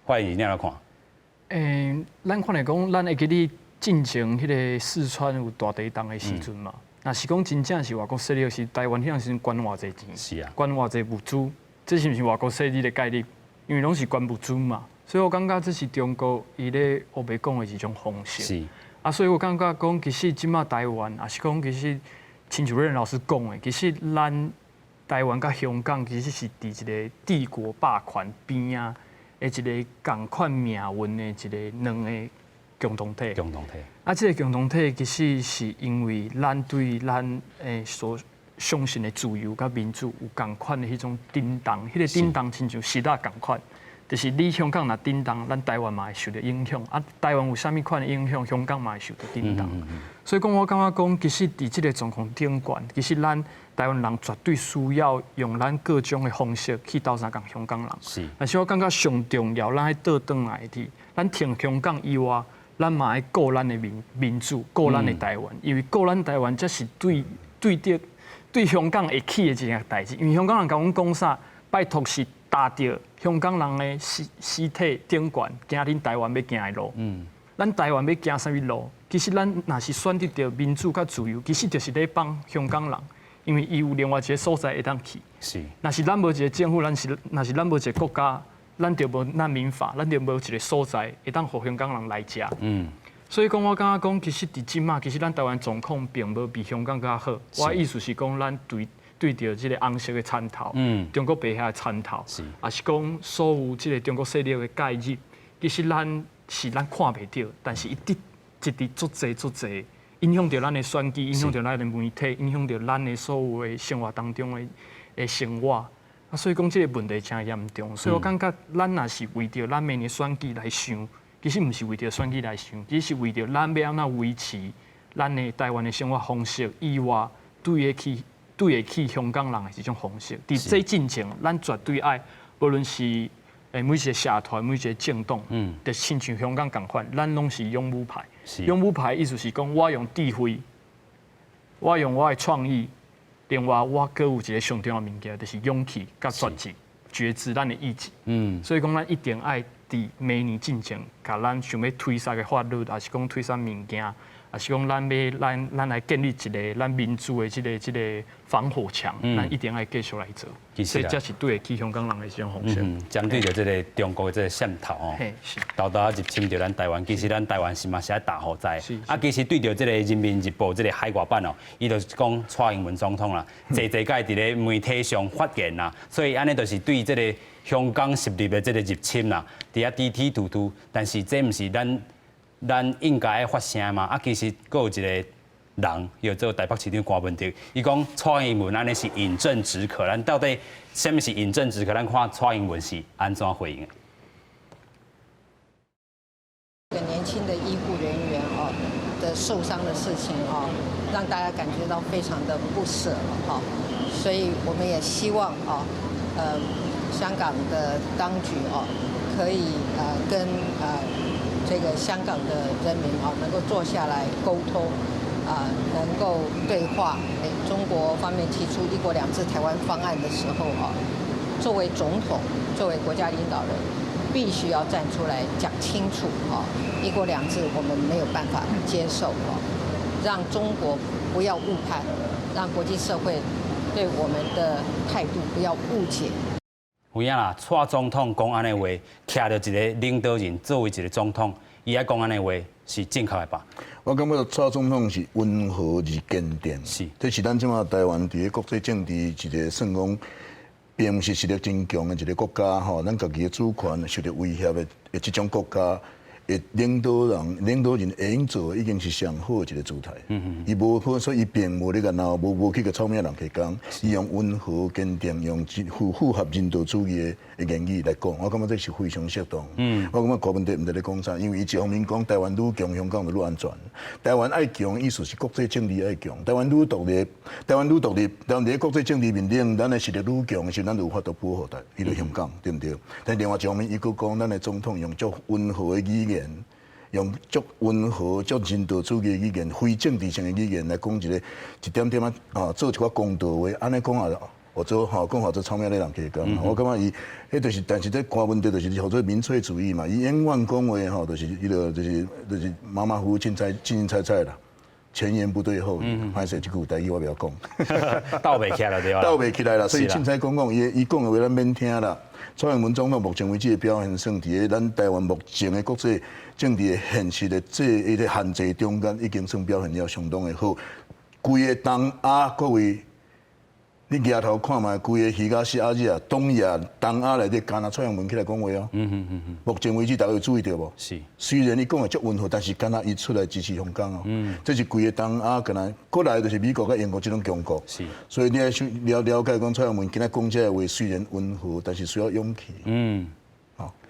歡迎你來看。咱看來講，咱會記得進前彼个四川有大地動的時陣嘛？若是講真正是外國勢力，是台灣彼陣時陣捐偌濟錢，捐偌濟物資，這是毋是外國勢力的介入？因為攏是捐物資嘛，所以我感覺這是中國伊咧烏白講的一種方式。啊，所以我感覺講，其實這馬台灣，抑是講其實親像瑞仁老師講的，其實咱台灣佮香港其實是佇一个帝國霸權邊仔的一个仝款命運的一个兩个共同體。共同體。啊，這个共同體其實是因為咱對咱所相信的自由佮民主有仝款的彼種震動，彼个震動親像時代仝款，就是你香港若震動，咱台灣嘛會受著影響。啊，台灣有啥物款的影響，香港嘛會受著震動。所以講，我感覺講，其實佇這个狀況頂懸，其實咱台灣人絕對需要用咱各種的方式去鬥相共香港人。但是我感覺上重要，咱愛倒轉來佇，咱挺香港以外，咱嘛愛顧咱的民主，顧咱的台灣，因為顧咱台灣才是對香港會起的一件代誌。因為香港人共阮講啥？拜託是踏著香港人的屍體頂懸，行恁台灣欲行的路。咱台灣欲行啥物路？其實咱若是選擇著民主佮自由，其實就是咧幫香港人，因為伊有另外一个所在會當去。若是咱無一个政府，若是咱無一个國家，咱就無難民法，咱就無一个所在會當予香港人來遮。所以講，我感覺講，其實佇這馬，其實咱台灣狀況並無比香港閣較好。我的意思是講，咱對著這个紅色的田頭，中國白色的田頭，抑是講所有這个中國勢力的介入，其實咱是咱看袂著，但是伊直一直足濟足濟影響著咱的選舉，影響著咱的媒體，影響著咱的所有的生活當中的生活。啊，所以講這个問題誠嚴重。所以我感覺咱若是為著咱明年選舉來想，其實毋是為著選舉來想，其實是為著咱欲按怎維持咱的台灣的生活方式以外，對得起香港人的這種方式。佇這進前，咱絕對愛，無論是每一个社團，每一個政黨，就親像香港仝款，咱攏是勇武派。勇武派意思是講，我用智慧，我用我的創意，另外我閣有一個上重要的物件，就是勇氣佮決志，決志咱的意志。所以講，咱一定愛佇明年進前，共咱想欲推捒的法律，抑是講推捒物件，抑是講咱欲咱來建立一個咱民主的這個防火牆，咱一定愛繼續來做。所以這是對得起香港人的一種方式。針對著這個中國的這個滲透吼，沓沓入侵著咱台灣，其實咱台灣是嘛是愛擔負責。啊，其實對著這個人民日報這個海外版哦，伊就是講蔡英文總統啦，濟濟擺佇咧媒體上發言啦，所以按呢就是對這個香港勢力的這個入侵啦，佇遐滴滴嘟嘟，但是這毋是咱應該愛發聲嘛？啊，其實閣有一個人，叫做台北市長柯文哲，伊講蔡英文按呢是飲鴆止渴。咱到底啥物是飲鴆止渴？咱看蔡英文是按怎回應的？個年輕的醫護人員哦的受傷的事情哦，讓大家感覺到非常的不捨哈，所以我們也希望啊，香港的當局哦，可以跟這個香港的人民啊，能夠坐下來溝通，啊，能夠對話。中國方面提出“一國兩制”台灣方案的時候啊，作為總統，作為國家領導人，必須要站出來講清楚啊，“一國兩制”我們沒有辦法接受啊，讓中國不要誤判，讓國際社會對我們的態度不要誤解。有影啦，蔡總統講按呢話，徛著一個領導人作為一個總統，伊愛講按呢話是正確的吧？我感覺蔡總統是溫和而堅定，這是咱這馬台灣佇個國際政治一個算講，並毋是實力真強的一個國家吼，咱家己的主權受著威脅的這種國家的領導人，領導人會用做的已經是上好的一個姿態。伊無可，所以伊並無咧共鬧，無去共臭名人提講，伊用溫和堅定，用符合人道主義的言語來講，我感覺這是非常適當。我感覺柯文哲毋知咧講啥，因為伊一方面講台灣愈強，香港就愈安全。台灣愛強，意思是國際政治愛強。台灣愈獨立，台灣愈獨立，台灣佇國際政治面頂，咱的實力愈強的時陣，咱就有法度保護台，彼個香港，對毋對？但另外一方面，伊閣講咱的總統用足溫和的語言，用足溫和、足人道主義的語言，非政治性的語言來講一個一點點仔啊，做一寡公道話，按呢講也予做吼，講予做臭名咧人加講。我感覺伊，彼就是，但是這柯文哲就是予做民粹主義嘛，伊永遠講話吼，就是彼個就是馬馬虎虎、凊彩凊凊彩彩啦，前言不對後語。歹勢，這句台語我袂曉講，鬥袂起來對吧？鬥袂起來啦，所以凊彩講講，伊講的話咱免聽啦。蔡英文總統目前為止的表現，算佇個咱台灣目前的國際政治的現實的這彼個限制中間，已經算表現了相當的好。規个東亞各位，你舉頭看覓，規个彼個是亞亞、東亞、東亞內底，敢若蔡英文起來講話哦。目前為止，大家有注意著無？是。雖然伊講的足溫和，但是敢若伊出來支持香港哦。這是規个東亞，敢若過來就是美國佮英國這種強國。所以你愛了了解講蔡英文今仔講這个話，雖然溫和，但是需要勇氣。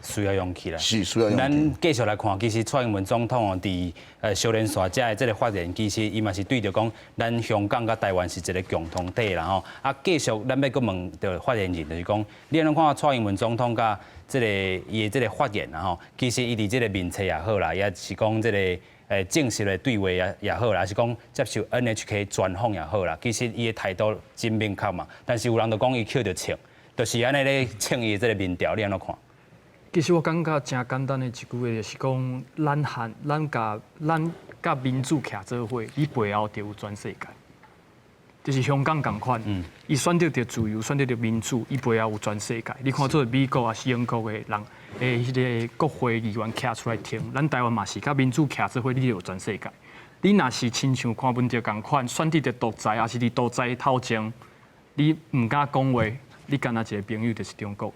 需要勇氣啦。是需要勇氣。咱繼續來看，其實蔡英文總統哦，佇小連線遮的這個發言，其實伊嘛是對著講，咱香港佮台灣是一個共同體啦吼。啊，繼續咱欲閣問著發言人，就是講，你按怎看蔡英文總統佮這個伊的這個發言啦吼？其實伊佇這個面冊也好啦，也是講這個正式的對話也好啦，抑是講接受 NHK 專訪也好啦，其實伊的態度真明確嘛。但是有人就講伊抾著銃，就是按呢咧衝伊的這個民調，你按怎看？其實我感覺誠簡單的一句話，就是講，咱和咱佮咱佮民主徛做伙，你背後就有全世界。就是香港仝款，伊選擇著自由，選擇著民主，伊背後有全世界。你看做美國抑是英國的人，彼個國會議員徛出來挺，咱台灣嘛是佮民主徛做伙，你就有全世界。你若是親像柯文哲仝款，選擇著獨裁，抑是佇獨裁頭前，你毋敢講話，你干焦一個朋友就是中國。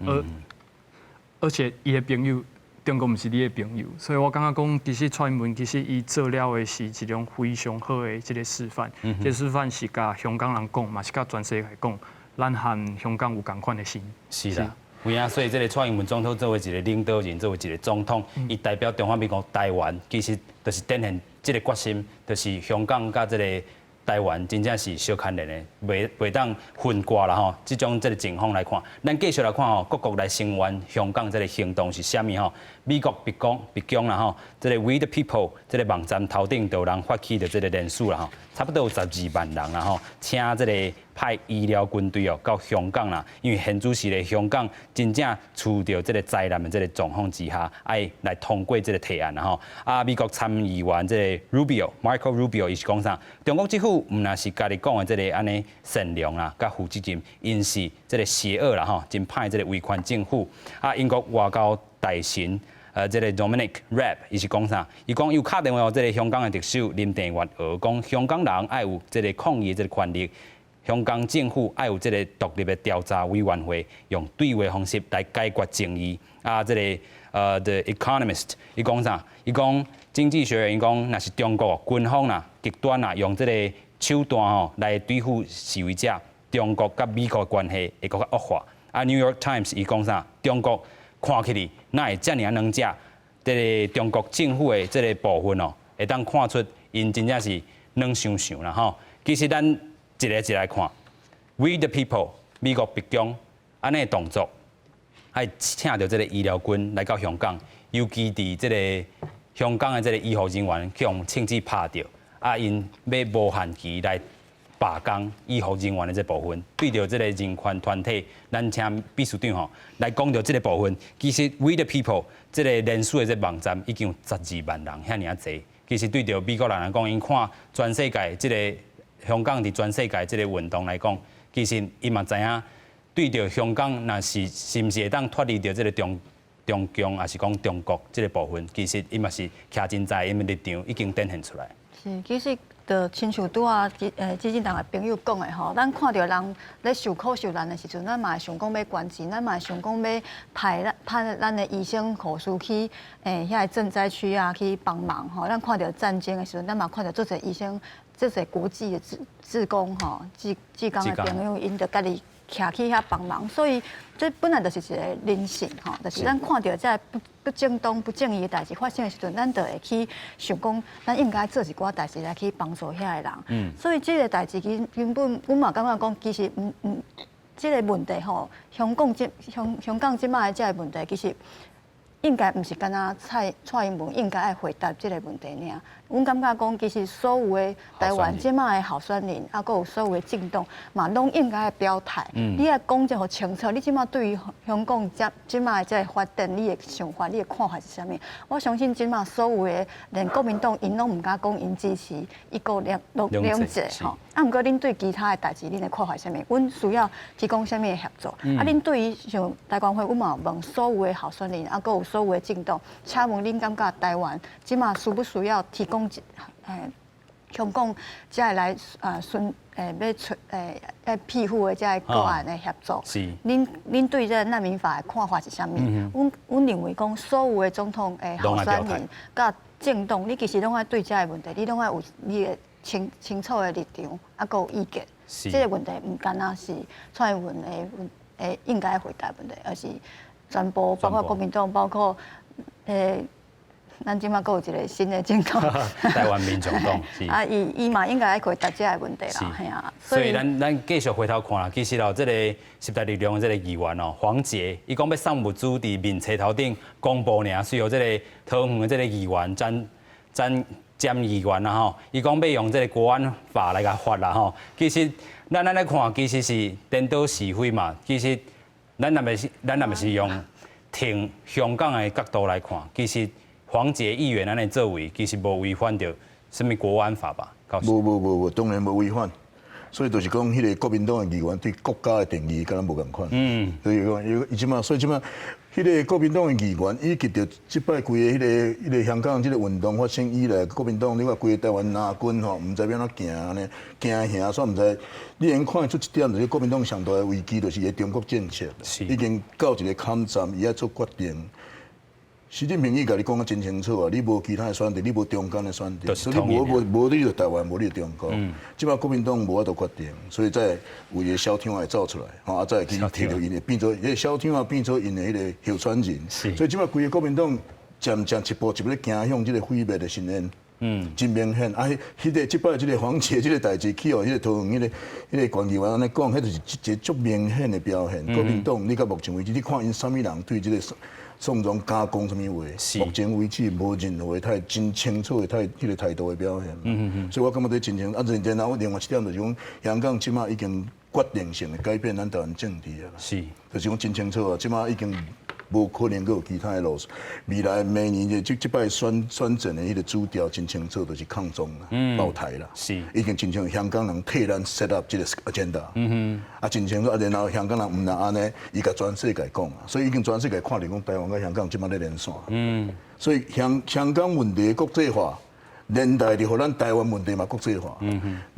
而且伊的朋友，中國毋是你的朋友，所以我感覺講，其實蔡英文其實伊做了的是一種非常好的這個示範。這個示範是共香港人講，嘛是共全世界講，咱和香港有仝款的心。是啦，有影，所以這個蔡英文總統作為一個領導人，作為一個總統，伊代表中華民國台灣，其實就是展現這個決心，就是香港佮這個。台灣真正是相牽連的，袂當分割啦吼。這種這个情況來看，咱繼續來看吼，各國來聲援香港這个行動是啥物吼？美國白宮啦吼，這个 We the People 這个網站頭頂就有人發起的這个聯署啦吼，差不多有12萬人啦吼，請這个派醫療軍隊哦到香港啦，因為現主時咧香港真正處著這个災難的這个狀況之下，愛來通過這个提案啦吼。啊，美國參議員這个 Rubio Marco Rubio 伊是講啥？中國政府毋但是家己講的這个按呢善良啦，佮負責任，𪜶是這个邪惡啦吼，真歹這个威權政府。啊，英國外交大臣這个 Dominic Raab 伊是講啥？伊講有敲電話予這个香港的特首林鄭月娥，講香港人愛有這个抗議的這个權利。香港政府愛有這个獨立的調查委員會，用對話方式來解決爭議。啊，這个The Economist 伊講啥？伊講經濟學人伊講，若是中國軍方啦極端啦，用這个手段吼來對付示威者，中國佮美國的關係會閣較惡化。啊，New York Times 伊講啥？中國看起來哪會遮爾仔軟食？這个中國政府的這个部分哦，會當看出𪜶真正是軟傷傷啦吼。其實咱一个一个來看，We the People 美國白宮按呢動作，愛請著這个醫療軍來到香港，尤其佇這个香港的這个醫護人員去予槍子拍著，啊，𪜶欲無限期來罷工醫護人員的這部分，對著這个人權團體，咱請秘書長吼來講著這个部分。其實 We the People 這个聯署的這个網站已經有十二萬人，遐爾仔濟。其實對著美國人來講，𪜶看全世界這个香港佇全世界這个運動來講，其實伊嘛知影，對著香港若是是毋是會當脫離著這个中共，抑是講中國這个部分，其實伊嘛是徛真在，𪜶的立場已經展現出來。是，其實就親像拄仔基進黨的朋友講的吼，咱看著人咧受苦受難的時陣，咱嘛會想講欲捐錢，咱嘛會想講欲派咱的醫生護士去遐个賑災區啊去幫忙吼。咱看著戰爭的時陣，咱嘛看著足濟醫生、足濟國際的志工吼、志工的朋友，𪜶就家己徛去遐幫忙。所以這本來就是一个人性吼，就是咱看著這不正當、不正義的代誌發生的時陣，咱就會去想講，咱應該做一寡代誌來去幫助遐个人。所以這个代誌根本，阮嘛感覺講，其實毋毋，這个問題吼，香港這擺的這个問題，其實應該毋是干焦蔡英文應該愛回答這个問題爾。阮感覺講，其實所有的台灣這擺的候選人，啊，閣有所有的政黨，嘛攏應該愛表態。你愛講這予清楚，你這擺對於香港這擺的這个發展，你的想法、你的看法是啥物？我相信這擺所有的連國民黨，𪜶攏毋敢講𪜶支持一國兩制吼。啊，毋過恁對其他的代誌，恁的看法是啥物？阮需要提供啥物的協助？啊，恁對於像台灣會，阮嘛有問所有的候選人，啊，閣有所有的政黨，請問恁感覺台灣這擺需不需要提供香港這个來順欲出欲庇護的這个個案的協助？恁對這個難民法的看法是啥物？阮認為講所有的總統的候選人佮政黨，你其實攏愛對這个問題，你攏愛有你的清清楚的立場，啊，閣有意見。這个問題毋干焦是蔡英文的應該回答問題，而是全部包括國民黨，包括咱這擺閣有一个新的政黨，台灣民眾黨。啊，伊嘛應該愛回答這个問題啦，嘿啊。所以咱繼續回頭看啦，其實哦，這个時代力量的這个議員哦，黃捷，伊講欲送物資佇面冊頭頂公布爾，隨予這个桃園的這个議員詹議員啦吼，伊講欲用這个國安法來共罰啦吼。其實咱按呢看，其實是顛倒是非嘛。其實咱若欲是用挺香港的角度來看，其實黃捷議員按呢作為，其實無違反著啥物國安法吧？無無無無，當然無違反。所以就是講，彼个國民黨的議員對國家的定義，佮咱無仝款。所以講，伊這擺，所以這擺，彼个國民黨的議員，以及著這擺規个彼个香港這个運動發生以來，國民黨你看規个台灣藍軍吼，毋知欲按怎行按呢，行行煞毋知。你會看得出一點，就是國民黨上大的危機，就是伊的中國政策，已經到一个坎站，伊愛做決定。習近平伊共你講得真清楚啊，你無其他的選擇，你無中間的選擇，所以你無你就台灣，無你就中國。這擺國民黨無法度決定，所以才有一个小廳仔會走出來，吼啊，才會去提著𪜶的變做彼个小廳仔變做𪜶的彼个候選人。所以這擺規个國民黨漸漸一步一步咧行向這个毀滅的深淵。真明顯。啊，彼個這擺這個黃捷這個代誌去予彼個桃園彼個縣議員按呢講，彼就是一個足明顯的表現。國民黨，你到目前為止，你看𪜶啥物人對這個宋總敢講啥物話？目前為止無任何太真清楚的態彼個態度的表現。所以我感覺這真正啊，然後另外一點就是講，香港這馬已經決定性的改變咱台灣政治啊。就是講真清楚啊，這馬已經無可能閣有其他的路。未來明年的這擺選戰的彼個主調真清楚，就是抗中啦、保台啦。已經真清楚，香港人替咱 set up 這個 agenda。啊，真清楚啊，然後香港人毋但按呢，伊共全世界講啊，所以已經全世界看著講台灣佮香港這馬咧連線。所以香港問題國際化，連帶著予咱台灣問題嘛國際化。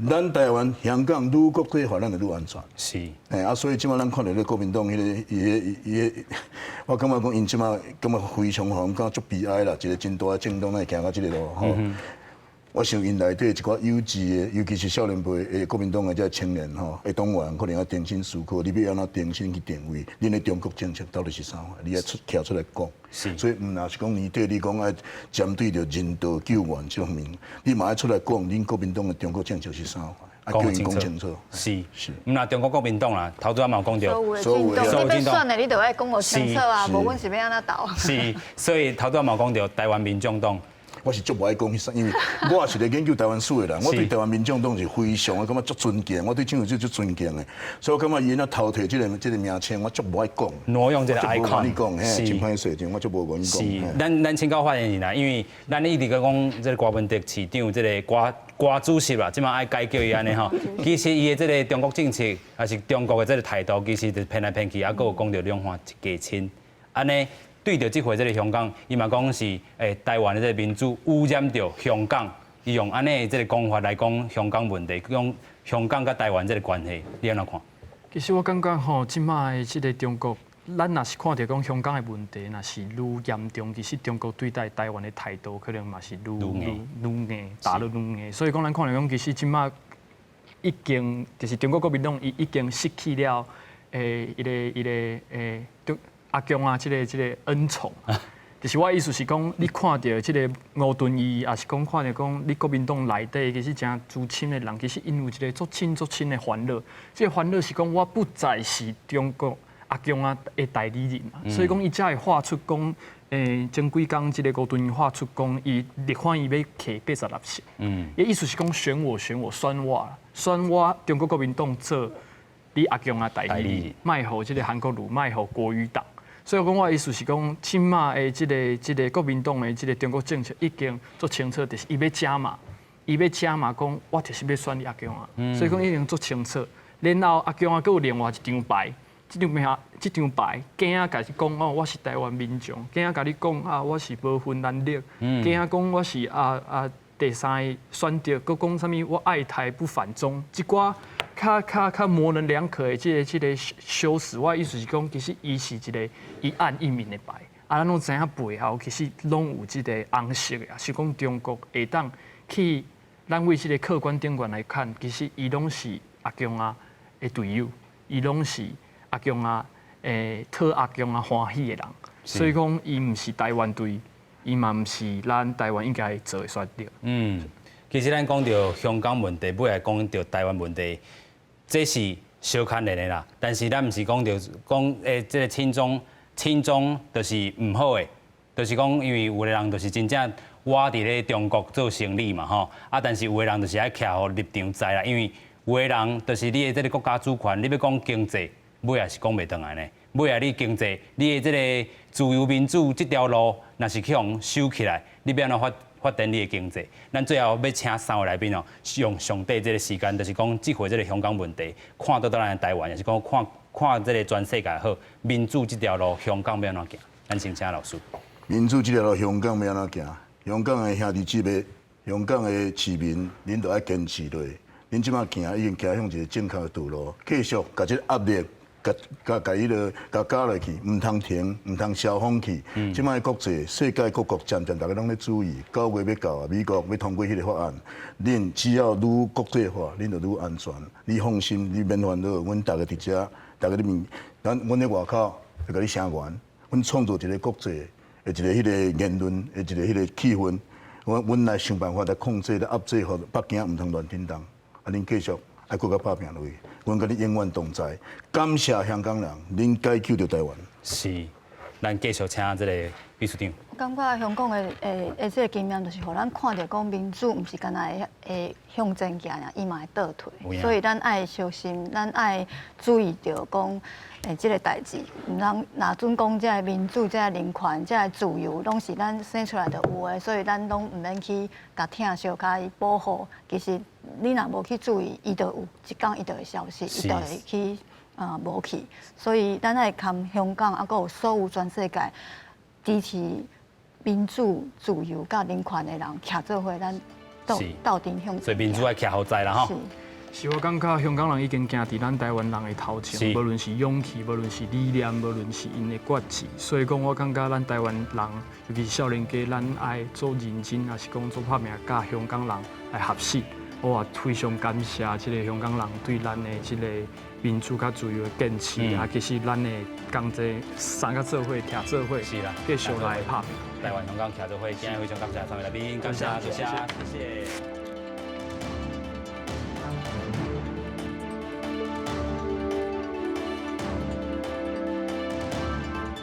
咱台灣、香港愈國際化，咱就愈安全。欸啊，所以這馬咱看著咧國民黨彼個伊个伊个，我感覺講𪜶這馬感覺非常吼，感覺足悲哀啦，一個真大的政黨，哪會行到這个路吼。我想𪜶內底一寡幼稚的，尤其是少年輩的國民黨的這青年吼，的黨員可能愛重新思考，你欲按怎重新去定位，恁的中國政策到底是啥物？你愛徛出來講。所以毋若是講年底你講愛針對著人道救援這方面，你嘛愛出來講，恁國民黨的中國政策是啥物？愛叫𪜶講清楚。是。毋若中國國民黨啦，頭拄仔嘛有講著，所有的政黨，你欲選的，你就愛講予清楚啊，無阮是欲按怎投。是，所以頭拄仔嘛有講著台灣民眾黨。我是足無愛講彼啥，因為我是咧研究台灣史的人，我對台灣民眾黨是非常的感覺足尊敬，我對蔣渭水足尊敬的，所以我感覺伊若偷提這個名稱，我足無愛講。挪用這個 icon，講，嘿，真歹勢，我足無願意講。是，咱請教發言人啦，因為咱一直講這個柯文哲市長，這個柯主席啦，這馬愛改叫伊按呢吼。其實伊的這個中國政策，抑是中國的這個態度，其實就騙來騙去，啊，閣有講著兩岸一家親，按呢。對著這回這個香港，伊嘛講是台灣的這個民主污染著香港，伊用按呢這個講法來講香港問題，講香港佮台灣這個關係，你按怎看？其實我感覺吼，這馬的這個中國，咱若是看著講香港的問題，若是愈嚴重，其實中國對待台灣的態度可能嘛是愈愈愈硬，打得愈硬。所以講，咱看著講，其實這馬已經就是中國國民黨伊已經失去了伊個中阿共啊，這個恩寵，就是我意思是講，你看著這個吳敦義，抑是講看著講你國民黨內底其實誠資深的人，其實𪜶有一個足深足深的煩惱。這個煩惱是講，我不再是中國阿共啊的代理人，所以講伊才會發出講，前幾工這個吳敦義發出講，伊立法院欲提86席。伊意思是講選我選我選我選我中國國民黨做你阿共啊代理人，莫予這個韓國瑜，莫予國語黨。所以講，我的意思是講，這馬的這個國民黨的這個中國政策已經足清楚，就是伊欲加碼，伊欲加碼講，我就是欲選你阿共啊。所以講已經足清楚。然後阿共啊，閣有另外一張牌，這張牌，驚仔共你講哦，我是台灣民眾，驚仔共你講啊，我是無分藍綠，驚仔講我是第三个選擇，閣講啥物我愛台不反中，這寡較模棱兩可的這個修辭，我的意思是講，其實伊是一個一案一明的牌，啊，咱攏知影背後其實攏有這個紅色的，是講中國會當去，咱為這個客觀頂懸來看，其實伊攏是阿共啊的隊友，伊攏是阿共啊，討阿共啊歡喜的人，所以講伊毋是台灣隊，伊嘛毋是咱台灣應該做的選擇。嗯，其實咱講著香港問題，尾來講著台灣問題，這是相牽連的啦。但是咱毋是講著講這個親中親中就是毋好的，就是講因為有的人就是真正倚佇咧中國做生理嘛吼，啊，但是有的人就是愛徛予立場在啦，因為有的人就是你的這個國家主權，你欲講經濟，尾也是講袂轉來呢。尾仔你經濟，你的這個自由民主這條路，若是去予收起來，你欲按怎發展你的經濟？咱最後欲請三位來賓哦，用上短這個時間，就是講這回這個香港問題，看著咱的台灣，抑是講看看這個全世界好，民主這條路，香港欲按怎行？咱先請老師。民主這條路，香港欲按怎行？香港的兄弟姊妹，香港的市民，恁都愛堅持落去。恁這馬行已經行向一個正確的道路，繼續共這個壓力。共共共彼個共加落去，毋通停，毋通消風去。這擺國際世界各國漸漸逐家攏咧注意，9月欲到啊，美國欲通過彼個法案。恁只要愈國際化，恁就愈安全。你放心，你免煩惱，阮逐家佇遮，逐家咧面，阮咧外口會共你聲援。阮創造一個國際的一個彼個言論的一個彼個氣氛。阮來想辦法來控制、來壓制，予北京毋通亂振動。啊，恁繼續愛閣較拍拚落去，阮佮你永遠同在。感謝香港人，恁解救著台灣。是，咱繼續請這個秘書長。我感覺香港的這個經驗，就是予咱看著講民主毋是干焦會向前行爾，伊嘛會倒退。所以咱愛小心，咱愛注意著講這個代誌，毋通若準講這个民主、這个人權、這个自由，攏是咱生出來就有的，所以咱攏毋免去共疼惜、共伊保護。其實你若無去注意，伊就有一工伊就會消失，伊就會去無去。所以咱愛含香港，啊，閣有所有全世界支持民主、自由佮人權的人，徛做伙，咱鬥陣向前。所以民主愛徛予在啦吼。是，我感覺香港人已經行佇咱台灣人的頭前，無論是勇氣，無論是理念，無論是𪜶的決志。所以講，我感覺咱台灣人，尤其是少年家，咱愛做認真，抑是講做拍拚，佮香港人來學習。我也非常感謝這个香港人對咱的這个民主佮自由的堅持。啊，其實咱會仝齊三个做伙，徛做伙，是啦，繼續來拍拚。台灣香港徛做伙，今日非常感謝三位來賓，感謝，多謝，謝謝。